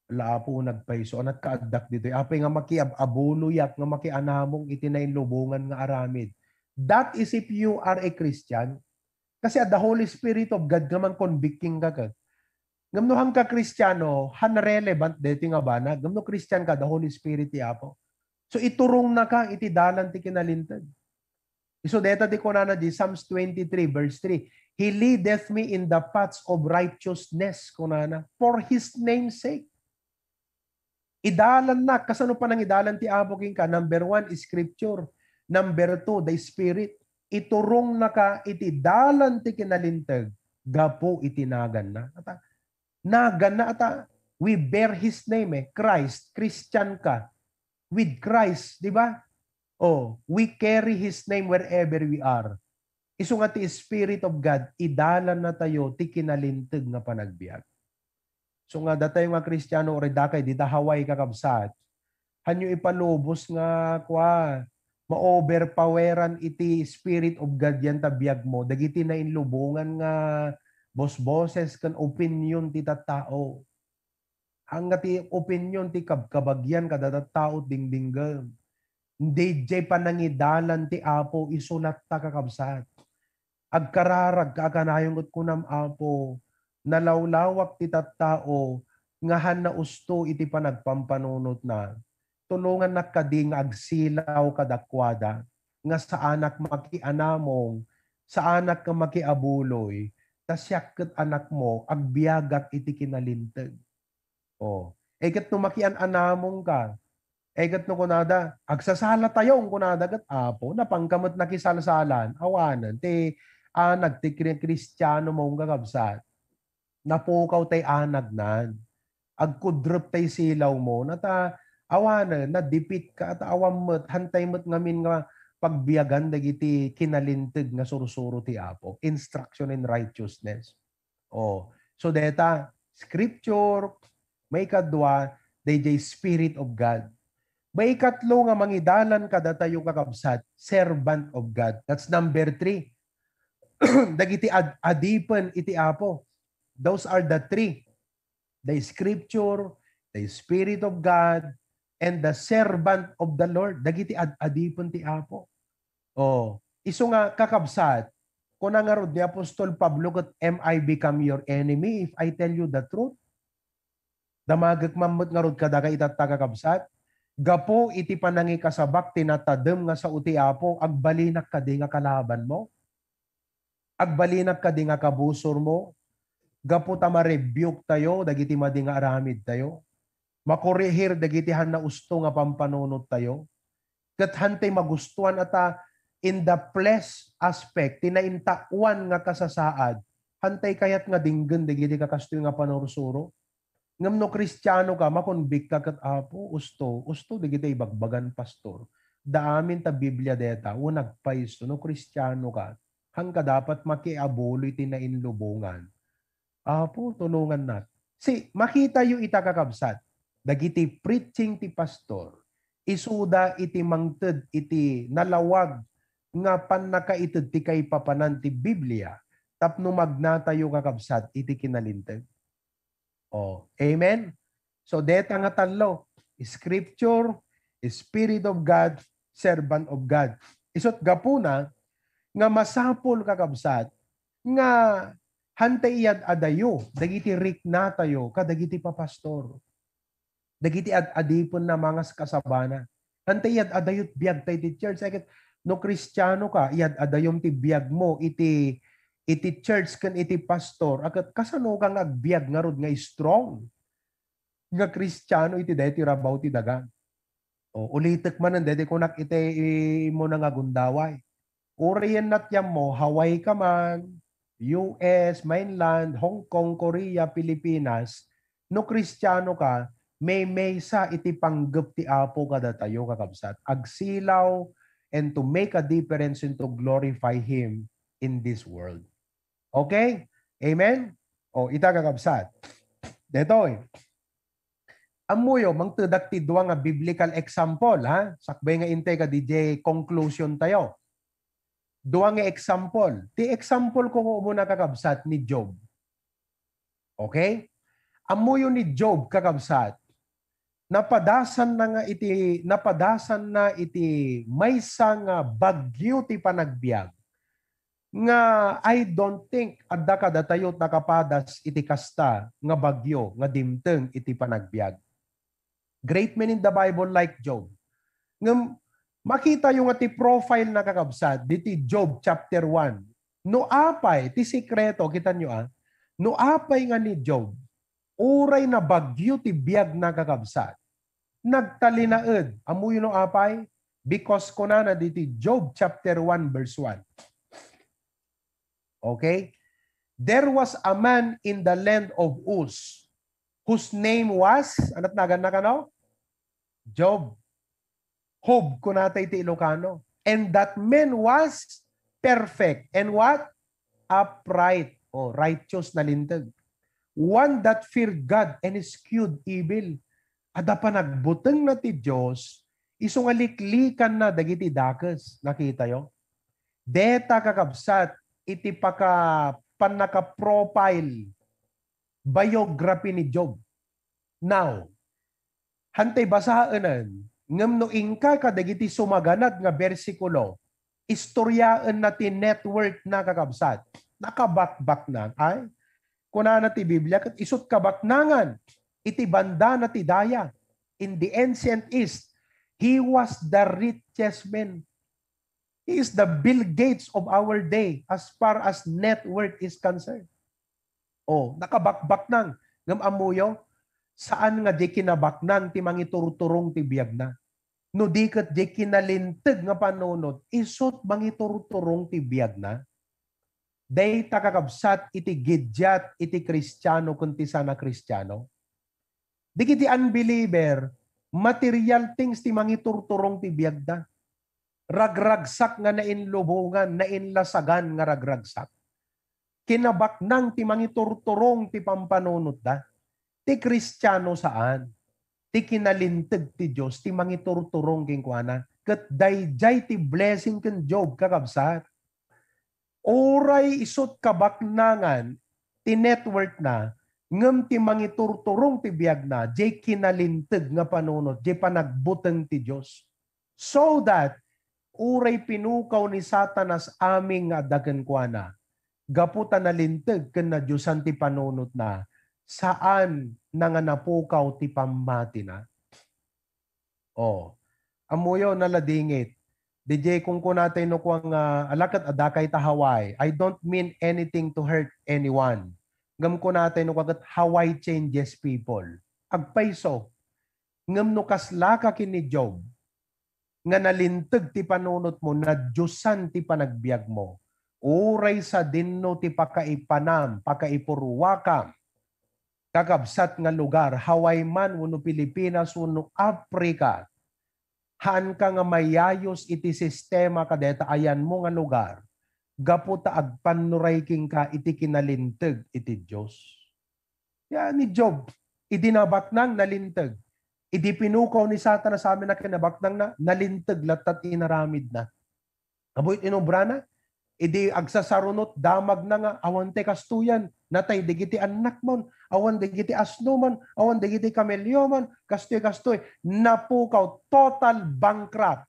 "Ala, Apo, nagpayso, anak ka, addak ditoy. Apay nga makiab-abuloyak, nga makianamong iti nainlubongan nga aramid." That is if you are a Christian. Kasi adda Holy Spirit of God nga mangkonbikting ka ket. Ngem no han ka Kristiano, han relevant deti nga banag. Ngem no Christian ka, the Holy Spirit ti Apo. So, iturongna ka iti dalan ti kinalinteg. Isu deta ti kunana di Psalms twenty-three verse three, "He leadeth me in the paths of righteousness," kunana, "for his name's sake." Idalannak. Kasano panangidalan ti Apo kenka? Number one, Scripture. Number two, the Spirit. Iturongna ka iti dalan ti kinalinteg gapu iti naganna. Ata, naganna ata, we bear His name eh. Christ, Christian ka. With Christ, di ba? Oh, we carry His name wherever we are. Isu nga ti Spirit of God, idalanna tayo ti kinalinteg nga panagbiag. So nga datayo nga Kristiano, uray dakay dita Hawaii, kakabsat, hanyo ipalubos nga, kua, ma-overpoweran iti Spirit of God yan ta biag mo, dagiti nainlubongan nga bosboses ken opinion ti tattao. Haan nga ti opinion ti kabkabagyan kadata tao dingdinggem. Daydiay panangidalan ti Apo, isu latta, kakabsat. Agkararag ka a kanayon ket kunam, Apo, nalawlawak ti tattao nga han nausto iti panagpampanunotna. Tulongannak kadi nga agsilaw kadakuada, nga saanak makianamong, saanak nga makiabuloy, ta siak ket anakmo, agbiagak iti kinalinteg. Oh. Eh, ket no makian-anamong ka, eh, ket no kunada, "Agsasala tayo," kunada ket, "Apo, napangka met nakisalsalan." Awanen, ti anag ti Kri-, Kristiano mo, kakabsat. Napukaw tay anagnan. Agkudrep tay silaw mo. Nata, awanen, nadipit ka, at awan met, hantay met ngamin nga pagbiagan dagiti kinalinteg nga sursuro ti Apo. Instruction in righteousness. Oh. So, deta, Scripture, maikadua, daydiay Spirit of God. Maikatlo nga mangidalan kadatayo, kakabsat, servant of God. That's number three. Dagiti ad-, adipen iti Apo. Those are the three. The Scripture, the Spirit of God, and the servant of the Lord. Dagiti ad-, adipen ti Apo. Oh, isu nga, kakabsat, kuna ngarud ni Apostol Pablo ket, "Am I become your enemy if I tell you the truth?" Damagek man met ngarud kadaka itatta, kakabsat, gapu iti panangikasabak ti natadem nga sao ti Apo, agbalinak kadi nga kalabanmo? Agbalinak kadi nga kabusormo? Gapu ta ma-rebuke tayo dagiti madi nga aramid tayo. Makorehir dagiti han nausto nga pampanunot tayo. Ket hantay magustuan ata in the flesh aspect, ti naintaoan nga kasasaad, hantay kayat nga dinggen dagiti kakastoy nga panursuro. Ngem no Kristiano ka, makonbik ka ket, "Apo, usto, usto dagiti ibagbagan, pastor. Daamin ta Biblia deta, o nagpayso, no Kristiano ka, hanka dapat makiabuloy ti nainlubongan." Apo, tulongannak. Si, makitayo ita, kakabsat, dagiti preaching ti pastor, isuda iti mangted iti nalawag nga pannakaited ti kaipapanan ti Biblia tapno magnatayo, kakabsat, iti kinalinteg. Oh, amen? So, deta nga tallo, Scripture, Spirit of God, servant of God. Isut gapuna nga masapul, kakabsat, nga hantay iyad-adayo dagiti riknatayo kadagiti papastor, dagiti ad-adipenna, mangaskasabana. Hantay iyad-adayot biagta iti church. Ay ket, no Kristiano ka, iyad-adayom ti biagmo iti, iti church ken iti pastor. Ket kasano ka nga agbiag ngarud nga strong nga Kristiano iti daytoy rabaw ti daga? O, ulitek manen, daytoy kunak iti imuna nga gundaway. Uray natyan mo, Hawaii ka man, U S, mainland, Hong Kong, Korea, Pilipinas, no Kristiano ka, maymaysa iti panggep ti Apo kadatayo, kakabsat. Agsilaw and to make a difference and to glorify Him in this world. Okay? Amen? O, ita, kakabsat. Detoy. Ammoyo, mangtedak ti dua nga biblical example, ha? Sakbay nga intay ka D J conclusion tayo. Dua nga example. Ti example ko nga umuna, kakabsat, ni Job. Okay? Ammoyo ni Job, kakabsat, napadasanna nga iti, napadasanna iti maysa nga bagyo ti panagbiag nga I don't think adda kadatayo nakapadas iti kasta nga bagyo nga dimteng iti panagbiag. Great men in the Bible like Job. Ngem makitayo nga ti profile na, kakabsat, diti Job chapter one. No apay, ti sekreto, kitanyo, a, no apay nga ni Job, uray nabagyo ti biag na, kakabsat, nagtalinaed. Ammoyo no apay? Because kunana diti Job chapter one verse one. Okay? There was a man in the land of Uz whose name was, anat nagan na kano? Job. Job, kunata iti Ilocano. And that man was perfect. And what? Upright. O, righteous, nalinteg. One that feared God and eschewed evil. Adda panagbutengna ti Dios, isu nga liklikanna dagiti dakes. Nakitayo? Deta, kakabsat, iti paka-, pannaka-profile biography ni Job. Now, hantay basaenen, ngem no inka kadagiti sumaganad nga bersikulo, istoryaenna ti net worth na, kakabsat. Nakabakbaknang, ay, kunana ti Biblia, ket isut' kabaknangan iti bandana ti daya. In the ancient East, he was the richest man. He is the Bill Gates of our day as far as net worth is concerned. Oh, nakabakbaknang. Ngem ammoyo, saan nga di kinabaknang ti mangiturturong ti biagna. No di ket di kinalinteg nga panunot, isut' mangiturturong ti biagna. Dayta, kakabsat, iti gidiat iti Kristiano ken ti sana Kristiano. Dagiti unbeliever, material things ti mangiturturong ti biagda. Ragragsak nga nainlubongan, nainlasagan nga ragragsak. Kinabaknang ti mangiturturong ti pampanunotda. Ti Kristiano saan. Ti kinalinteg ti Dios ti mangiturturong kenkuana. Ket daydiay ti blessing ken Job, kakabsat. Uray isut' kabaknangan ti net worth na, ngem ti mangiturturong ti biagna, diay kinalinteg nga panunot, diay panagbuteng ti Dios. So that, uray pinukaw ni Satanas amin nga adda kenkuana, gapu ta nalinteg ken nadiosan ti panunotna, saan na nga napukaw ti pammatina. Oh, ammoyo, naladingit. Diay kunkunatay no kua nga, ala ket adda kay ta Hawaii. I don't mean anything to hurt anyone. Ngem kunatay no kua ket Hawaii changes people. Agpayso. Ngem no kasla ka ken ni Job, nga nalinteg ti panunotmo, nadiosan ti panagbiagmo, uray sadinno ti pakaipanam, pakaipurruakam, kakabsat nga lugar, Hawaii man wenno Pilipinas wenno Africa, haanka nga mayayos iti sistema kadayta ayanmo nga lugar, gapu ta agpannuray kenka iti kinalinteg iti Dios. Ya ni Job, idi nabaknang, nalinteg. Idi pinukaw ni Satanas amin a kinabaknangna, nalinteg latta ti inaramidna. Kabuy iti inobrana, idi agsasarunot, damagna nga, awan tay kastoyan, natay dagiti annakmon, awan dagiti asnomon, awan dagiti kamelliomon, kastoy, kastoy. Napukaw, total bankrupt.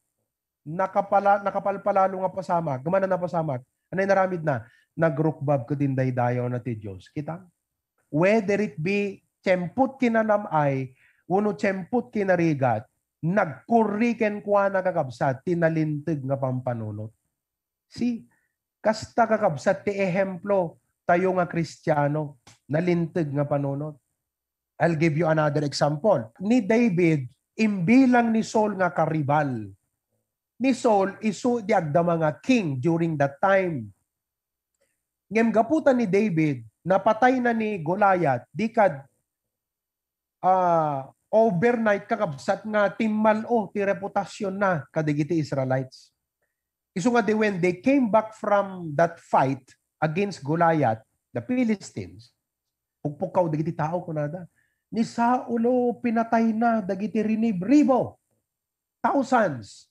Nakapala-, nakapalpalalo nga pasamak. Ngem ania napasamak? Ania inaramidna? Nagrukbab ket indaydayawna ti Dios. Kita? Whether it be tiempo ti kinanam-ay, wenno tiempo ti kinarigat, nagkurri kenkuana, kakabsat, ti nalinteg nga pampanunot. See, kasta, kakabsat, ti ehemplo tayo nga Kristiano, nalinteg nga panunot. I'll give you another example. Ni David, imbilang ni Saul nga karibal. Ni Saul, isu di agdama nga king during that time. Ngem gapu ta ni David, napatayna ni Goliath, di kad, ah, overnight, kakabsat, nga timmal-o ti reputasionna kadagiti Israelites. Isu nga di, when they came back from that fight against Goliath, the Philistines, pukpukaw dagiti tao, kunada, "Ni Saulo, pinatayna dagiti rinibribo, thousands.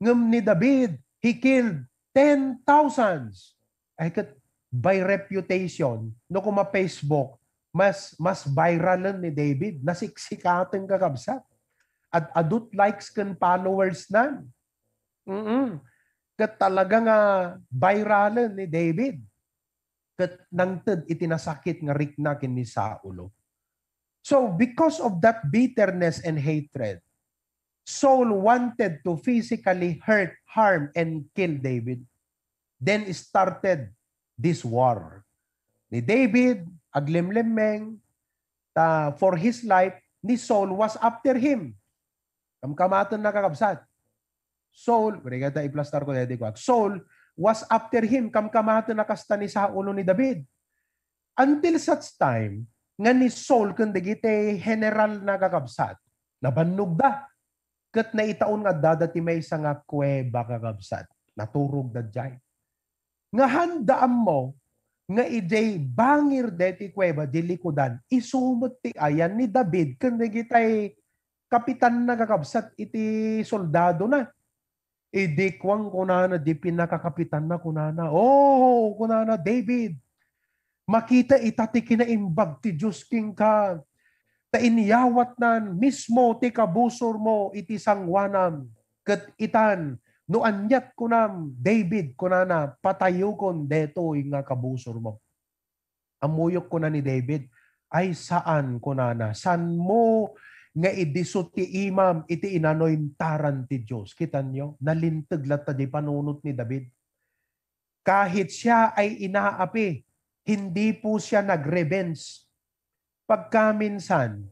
Ngem ni David, he killed ten thousands. Ay, ket by reputation, no kuma Facebook, mas, mas viralen ni David, nasiksikaten, kakabsat. At adut likes ken followers nan. Mm-mm. Ket talaga nga viralen ni David. Ket nangted iti nasakit nga rikna ken ni Saulo. So, because of that bitterness and hatred, Saul wanted to physically hurt, harm, and kill David. Then started this war. Ni David, aglemlemmeng, ta, for his life, ni Saul was after him. Kamkamaten na, kakabsat. Saul, pwede ka ta iplastar ko daydi kuak. Saul was after him, kamkamaten na kasta ni Saulo ni David. Until such time, nga ni Saul ken dagiti general na, kakabsat, nabannogda. Ket naitaon nga addada ti maysa nga kuweba, kakabsat. Naturogda diay. Nga handa ammo nga idiay bangir deti kuweba, di likudan, isu met ti ayan ni David ken dagitay kapitanna, kakabsat, iti soldadona. Idi kuan kunana, di pinakakapitanna kunana, "Oh," kunana, "David, makita ita ti kinaimbag ti Dios kenka, ta inyawatnan mismo ti kabusormo iti sangoanam. Ket itan, no aniat kunam, David," kunana, "patayokon detoy nga kabusormo." Ammok, kuna ni David, "Ay, saan," kunana, "saanmo nga idisso ti imam iti inanointaran ti Dios." Kitanyo, nalinteg latta di panunot ni David. Kahit siya ay inaapi, hindi po siya nag-revenge. Pagkaminsan,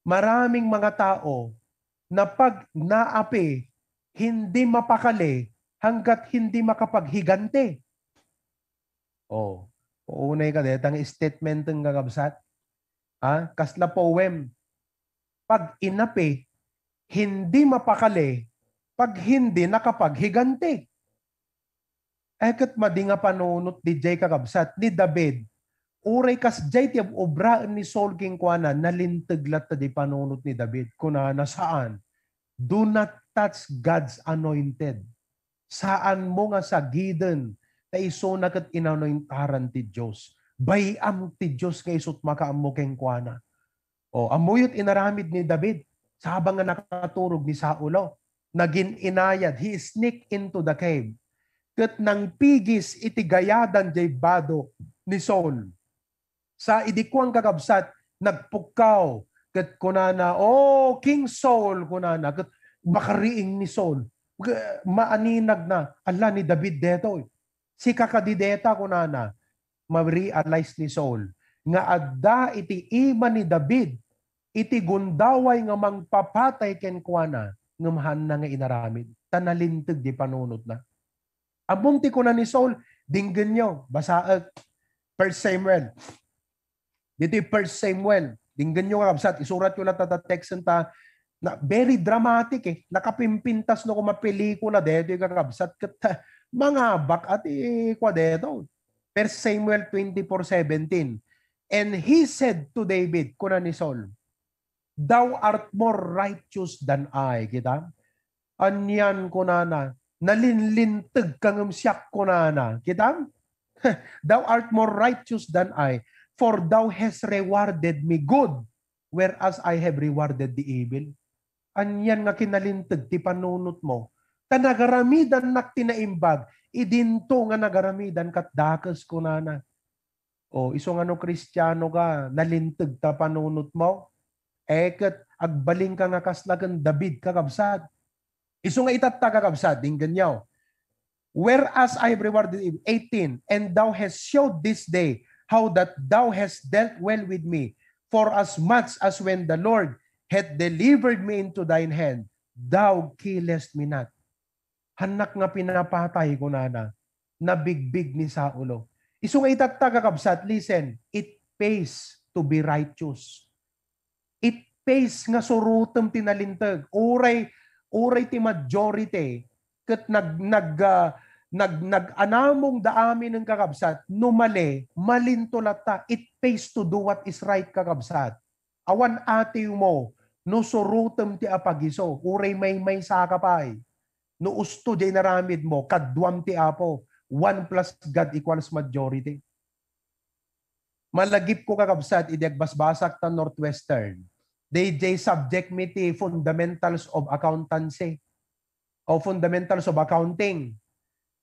maraming mga tao na pag naapi, hindi mapakali hanggat hindi makapaghiganti. Oh, unay ka detang statement ng, kakabsat. Ha? Kasla poem. Pag inapi, hindi mapakali pag hindi nakapaghiganti. Ay, ket madi nga panunot diay, kakabsat, ni David. Uray kasdiay ti obraen ni Saul kenkuana, nalinteg latta di panunot ni David. Kunana, "Saan. Do not touch God's anointed." Saanmo nga sagiden ta isuna ket inanointaran ti Dios. Bay-am ti Dios nga isut makaammo kenkuana. O, ammoyo ti inaramid ni David, sabang nga nakaturog ni Saulo. Nagin-inayad, he sneak into the cave. Ket nangpigis iti gayadan jay bado ni Saul. Sa idi kuan, kakabsat, nagpukkaw, ket kunana, "Oh, King Saul," kunana, ket makariing ni Saul. Maaninag na, "Ala, ni David detoy. Sika kadi deta," kunana. Ma-realize ni Saul nga adda iti ima ni David iti gundaway nga mangpapatay kenkuana, ngem haanna nga inaramid, ta nalinteg di panunotna. Ammom ti kuna ni Saul, dinggenyo, basaek, First Samuel. Ditoy First Samuel, dinggenyo, kakabsat, isuratyo latta ta text ta, na, very dramatic eh. Nakapimpintas no kuma pelikula detoy, kakabsat, ket, ah, mangabak a ti kua deto. First Samuel twenty-four seventeen. And he said to David, kuna ni Saul, "Thou art more righteous than I." Kita? "Anian," kunana, "nalinlinteg ka ngem siak," kunana. Kita? "Thou art more righteous than I, for thou hast rewarded me good, whereas I have rewarded the evil." Anian nga kinalinteg ti panunotmo. Ta nagaramidannak ti naimbag, idinto nga nagaramidan kat dakes, kunana. O, isu nga no Kristiano ka, nalinteg ta panunotmo? Eh, ket agbalin ka nga kasla ken David, kakabsat. Isu nga itatta, kakabsat, dinggenyo. "Whereas I have rewarded him," eighteen, "and thou hast showed this day how that thou hast dealt well with me, for as much as when the Lord hath delivered me into thine hand, thou killest me not." "Hannak nga pinapatay," kunana, nabigbig ni Saulo. Isu nga itatta, kakabsat, listen, it pays to be righteous. It pays nga surotem ti nalinteg. Uray, uray ti majority ket nag-, nag-, ah, nag-, nag-anamong da amin ng, kakabsat, no mali, malinto latta. It pays to do what is right, kakabsat. Awan atiwmo no surotem ti apagiso, uray maymaysa ka pay. No usto jay naramidmo, kaduam ti Apo. One plus God equals majority. Malagipko, kakabsat, idi agbasbasak ta Northwestern. Dayjay subject mi ti fundamentals of accountancy o fundamentals of accounting.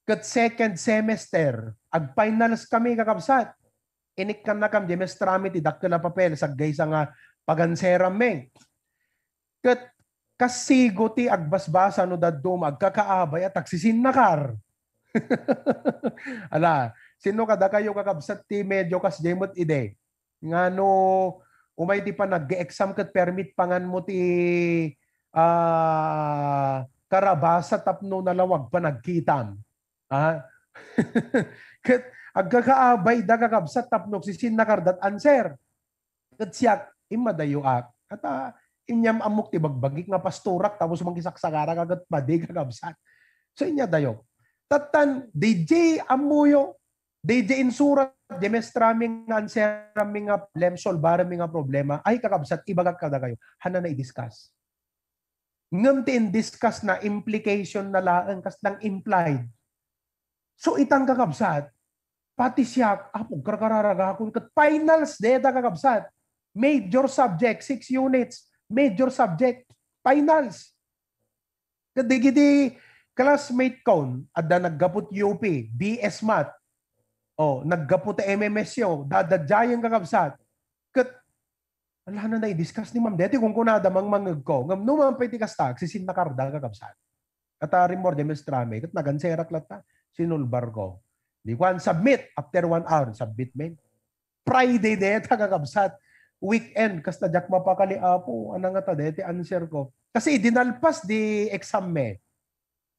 Ket second semester, agfinals kami, kakabsat. Inikkannakam diay maestra mi ti dakkel a papel, saggaysa nga paganseram mi. Ket kas sigo ti agbasbasa no dadduma, agkakaabay a tagsisinnakar. Ala, sino kadakayo, kakabsat, ti medyo kasdiay met idi? Nga no umay ti panag-exam ket permi ti panganmo ti, ah, karabasa tapno nalawag panagkitam. Ah? Ket agkakaabayda, kakabsat, tapno agsisinnakarda ti answer. Ket siak, immadayoak. Ket, ah, inyam-ammok ti bagbagik nga pastorak, tapos mangkisaksakarak a ket madi, kakabsat. So, inyadayok. Tattan, D J, ammoyo, D J insurat, diay maestra mi nga answeram mi nga problem, solbarem mi nga problema. Ay, kakabsat, ibagak kadakayo, haanna i-discuss. Ngem ti in-discuss na, implication na laeng, kasla implied. So, itan, kakabsat, pati siak, apo, karkararagakon, ket finals dayta, kakabsat. Major subject, six units, major subject, finals. Ket dagiti classmate kon, adda naggapu ti U P, B S Math. O, naggapu ti M M S U, dadadiayen, kakabsat. Ket, ala, haanna i-discuss ni ma'am. Deti kunkunada, mangmangegko. Ngem no man pay ti kasta, agsisinnakarda, kakabsat. Ket arimor diay maestra mi, ket naganserak latta, sinulbarko. Di kuan, submit, after one hour, submit mi. Friday deta, kakabsat. Weekend, kasta diak mapakali, Apo, haanna ngata deti answer ko. Kasi idi nalpas di exam mi,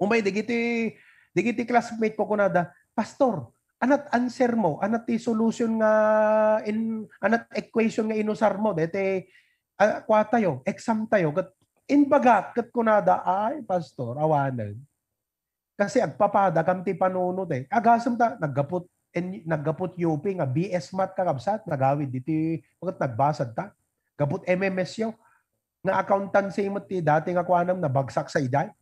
umay dagiti, dagiti classmate ko, kunada, "Pastor, haanna ti answer mo? Haanna ti solution nga in, haanna ti equation nga inusar mo deti, ah, kua tayo, exam tayo?" Ket imbagak, ket kunada, "Ay, pastor, awanen. Kasi agpapadakam ti panunot, eh." Agasem ta, naggapu ti, naggapu ti U P nga B S Math, kakabsat, nagawid ditoy, ket nagbasad ta. Gapu ti M M S U, nga accountancy met ti dati nga kuanam, nabagsak sa iday.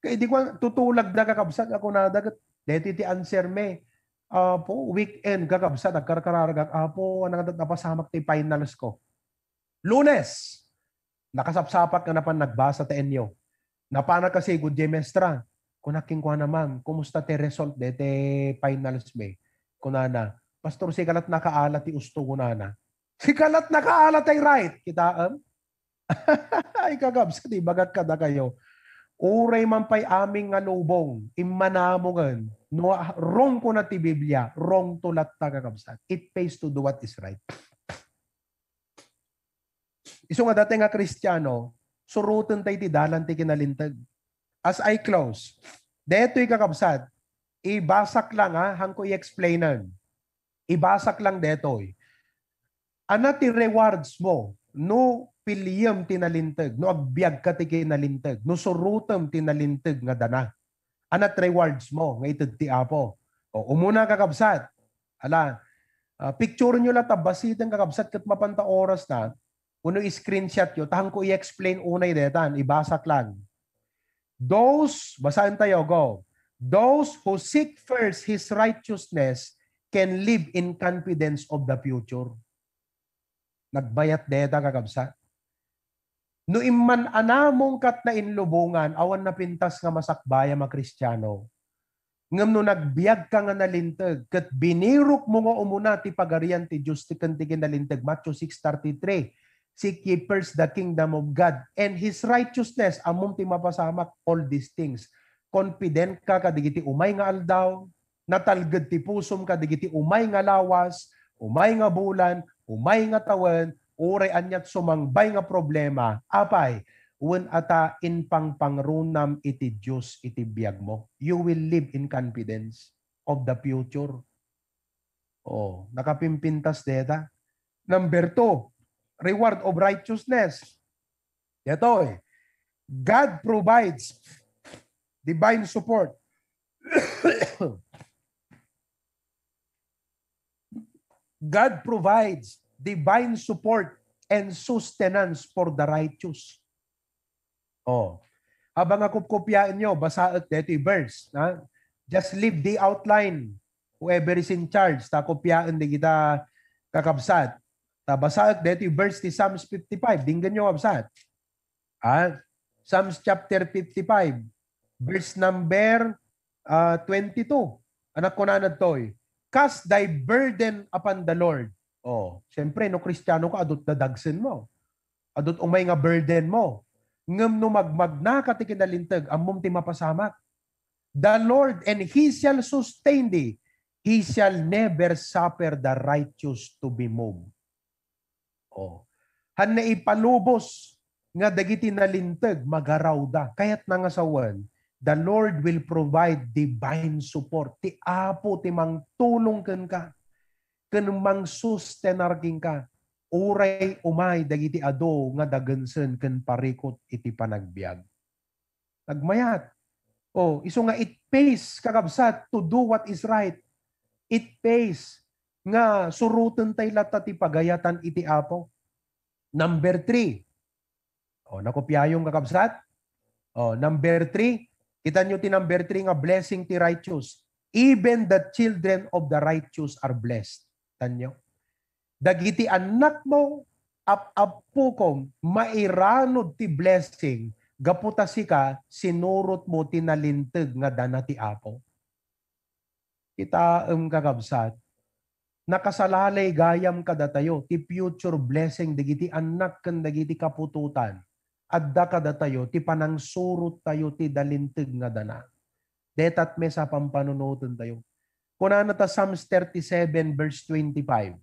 Kay di ko tutulagda, kakabsat, nga kunada ket, "Deti ti answer mi." Apo, weekend, kakabsat, agkarkararagak, "Apo, haanna ngata ti napasamak ti finals ko?" Lunes, nakasapsapak nga napan nagbasa ti inyo. Napanak a sigud diay maestra. Kunak kenkuana, "Ma'am, kumusta ti result deti finals mi?" Kunana, "Pastor, sika lat nakaala ti usto," kunana. "Sika lat nakaala ti right," kitaem? Ay, kakabsat, ibagak kadakayo, uray man pay amin nga lubong, immanamongen, no, wrong kuna ti Biblia, wrong to latta, kakabsat. It pays to do what is right. Isu nga dati nga Kristiano, suroten tayo ti dalan ti kinalinteg. As I close, detoy, kakabsat, ibasak lang, ha, hanko i-explainan. Ibasak lang detoy. Haanna ti rewards mo no piliem ti nalinteg, no agbiagka ti kinalinteg, no surotem ti nalinteg nga dana? Haanna ti rewards mo nga ited ti Apo? O, umuna, kakabsat. Ala, ah, picture nyo la ta basiten, kakabsat, ket mapanta oras na, wenno i-screenshot yo, ta hanko i-explain unay detan, ibasak lang. Those, basaen tayo, go. "Those who seek first His righteousness can live in confidence of the future." Nagbayat deta, kakabsat. No imman-anamong kat nainlubongan, awan napintas nga masakbayam a Kristiano. Ngem no nagbiagka nga nalinteg, ket binirokmo nga umuna ti Pagarian ti Dios ti ken ti kinalinteg, Matthew six thirty-three, "Seek ye first the kingdom of God and His righteousness," ammom ti mapasamak, all these things. Confident ka kadagiti umay nga aldaw, natalged ti pusom kadagiti umay nga lawas, umay nga bulan, umay nga tawen, uray aniat sumangbay nga problema, apay, wen ata impangpangrunam iti Dios iti biagmo. You will live in confidence of the future. Oh, nakapimpintas deta. Number two, reward of righteousness. Detoy, God provides divine support. God provides divine support and sustenance for the righteous. Oh. Habang nga kopkopiaenyo, basaek daytoy verse, ha? Just leave the outline. Whoever is in charge, ta kopiaen dagita kakabsat. Ta basaek daytoy verse ti Psalms fifty-five. Dinggenyo, kabsat. Ha? Psalms chapter fifty-five, verse number, ah, twenty-two. Anak, kunana daytoy, "Cast thy burden upon the Lord." Oh, siyempre, no Kristiano ka, adut dadagsen mo. Adut umay nga burden mo. Ngem no magmagna ka ti kinalinteg, ammom ti mapasamak. "The Lord, and He shall sustain thee. He shall never suffer the righteous to be moved." Oh. Hanna ipalubos nga dagiti nalinteg, magarawda. Kayatna nga sawen, the Lord will provide divine support. Ti Apo ti mangtulong kenka, ken mangsustenar kenka, uray umay dagiti adu nga dagensen ken parikut iti panagbiag. Nagmayat. Oh, isu nga it pays, kakabsat, to do what is right. It pays nga suroten tay latta ti pagayatan iti Apo. Number three. Oh, nakopiayon, kakabsat? Oh, number three. Kita nyo ti number three nga blessing ti righteous. "Even the children of the righteous are blessed." Tanyo. Dagiti annakmo, ap-appukom, mairanud ti blessing gapu ta sika, sinurotmo ti nalinteg nga dana ti Apo. Kitaem, kakabsat, nakasalalay gayam kadatayo ti future blessing dagiti annak ken dagiti kaputotan. Adda kadatayo ti panangsurottayo ti nalinteg nga dana. Dayta met sa pampanunotentayo. Kunana ta Psalms thirty-seven verse twenty-five.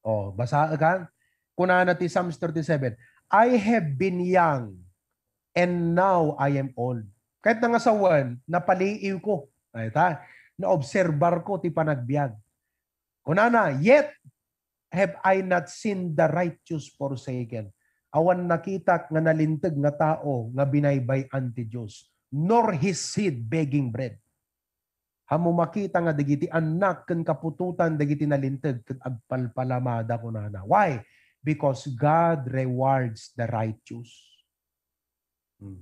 Oh, basaek, ha? Kunana ti Psalms thirty-seven, "I have been young, and now I am old." Kayatna nga sawen, napaliiwko. Ay ta, naobserbarko ti panagbiag. Kunana, "Yet have I not seen the righteous forsaken." Awan nakitak nga nalinteg nga tao nga binaybay-an ti Dios, nor his seed begging bread. Ammo makita nga dagiti annak ken kaputotan dagiti nalinteg ket agpalpalamada, kunana. Why? Because God rewards the righteous. Hmm.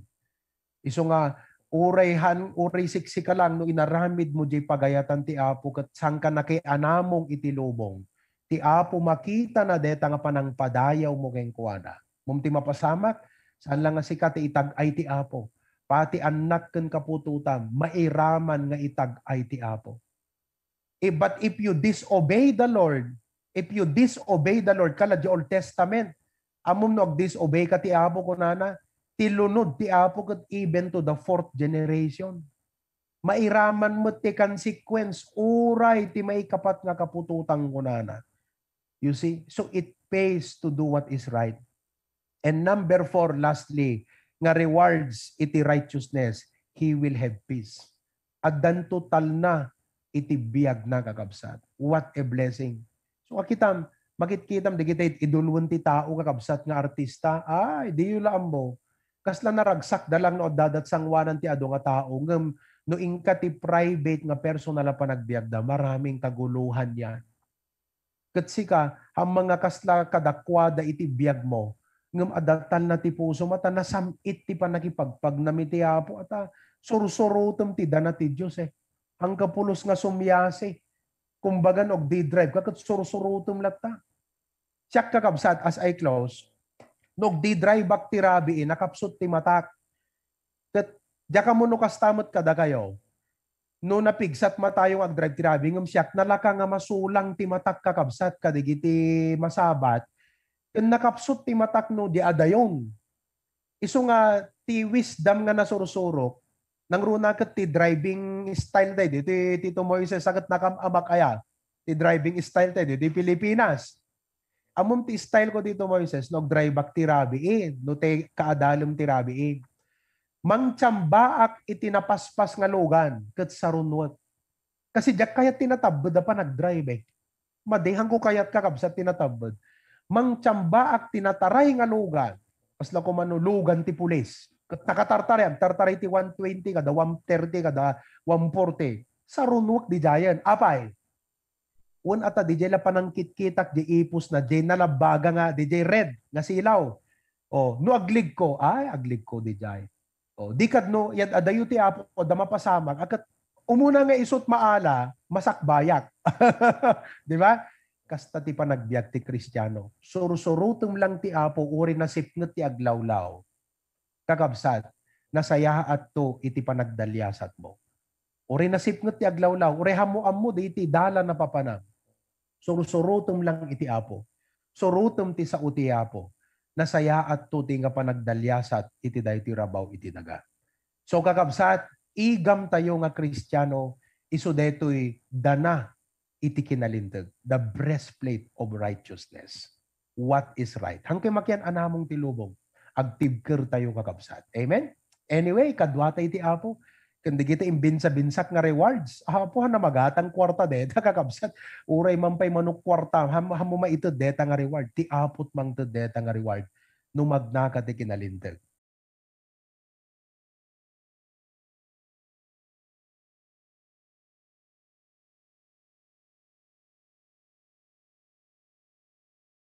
Isu nga, uray han, uray siksika lang no inaramidmo diay pagayatan ti Apo ket saanka nakianamong iti lubong, ti Apo makitana dayta nga panangpadayawmo kenkuana. Ammom ti mapasamak, saan la nga sika ti itag-ay ti Apo. Pati annak ken kaputotam, mairaman nga itag-ay ti Apo. Eh, but if you disobey the Lord, if you disobey the Lord, kala di Old Testament, ammom no agdisobey ka ti Apo, kunana, ti lunod ti Apo ket even to the fourth generation. Mairaman met ti consequence, uray ti maikapat nga kaputotan, kunana. You see? So it pays to do what is right. And number four, lastly, nga rewards iti righteousness, he will have peace. Addanto talna iti biagna, kakabsat. What a blessing. So, akitam, makitkitam, dagiti idolwen ti tao, kakabsat, nga artista. Ay, diyo la ammo. Kasla naragsakda lang no adda dat sanguanan ti adu nga tao. Ngem, no inka ti private nga personal a panagbiagda, maraming kagulohan yan. Ket sika, ammom nga kasla kadakuada iti biagmo, ngem adda talna ti pusom, ata nasam-it ti pannakipagpagnam iti Apo, ata sursurotem ti dana ti Dios, eh. Anggapulos nga sumiasi. Kumbaga, no agdi-drive ka, ket sursurotem latta. Siak, kakabsat, as I close, no agdi-drive-ak ti rabii, nakapsut ti matak. Ket diak ammo no kasta met kadakayo. No napigsat matayo nga agdrive ti rabii, ngem siak, nalaka nga masulang ti matak, kakabsat, kadagiti masabat, ken nakapsut ti matak no di adayon. Isu nga ti wisdom nga nasursurok, nangruna ket ti driving style daydi ti Tito Moises, a ket nakam-amak aya ti driving style daydi ti Pilipinas. Ammom ti style ko, Tito Moises, no agdrive-ak ti rabii, no ti kaadalem ti rabii. Mangtiambaak iti napaspas nga lugan ket sarunuek. Kasi diak kayat ti natabbed a panagdrive, eh. Madi, haanko kayat, kakabsat, ti natabbed. Mangtiambaak ti nataray nga lugan. Kasla koma no lugan ti pulis. Ket nakatartaray, agtartaray ti one twenty, kada one thirty, kada one forty. Sarunuek didiayen. Apay, wen ata, didiay la panangkitkitak diay ipusna, diay nalabbaga nga, diay red nga silaw. Oh, no agligko, ay, agligko didiay. O, di kadno, yan, adayo ti Apo, da mapasamak, akat umuna nga isut maala, masakbayak. Di ba? Kasta ti panagbiag ti Kristiano. Sursurutem lang ti Apo, uri nasipnget ti aglawlaw. Kakabsat, nasayaatto iti panagdaliasatmo. Uri nasipnget ti aglawlaw, uri ammo-ammo di iti dalan a papanam. Sursurutem lang iti Apo. Surutem ti sao ti Apo. Nasayaatto ti nga panagdaliasat iti daytoy rabaw iti daga. So, kakabsat, igam tayo nga Kristiano, isu daytoy dana iti kinalinteg, the breastplate of righteousness. What is right? Hangkay makian anamong ti lubong. Agtibker tayo, kakabsat. Amen? Anyway, kadua tayo ti Apo. Ken dagiti imbinsa-binsak nga rewards. Apo, han namagatang kuarta deta, kakabsat. Uray man pay manok kuarta, ham-, hammo maited deta nga reward. Ti Apo't mangted deta nga reward. No magnaka ti kinalinteg.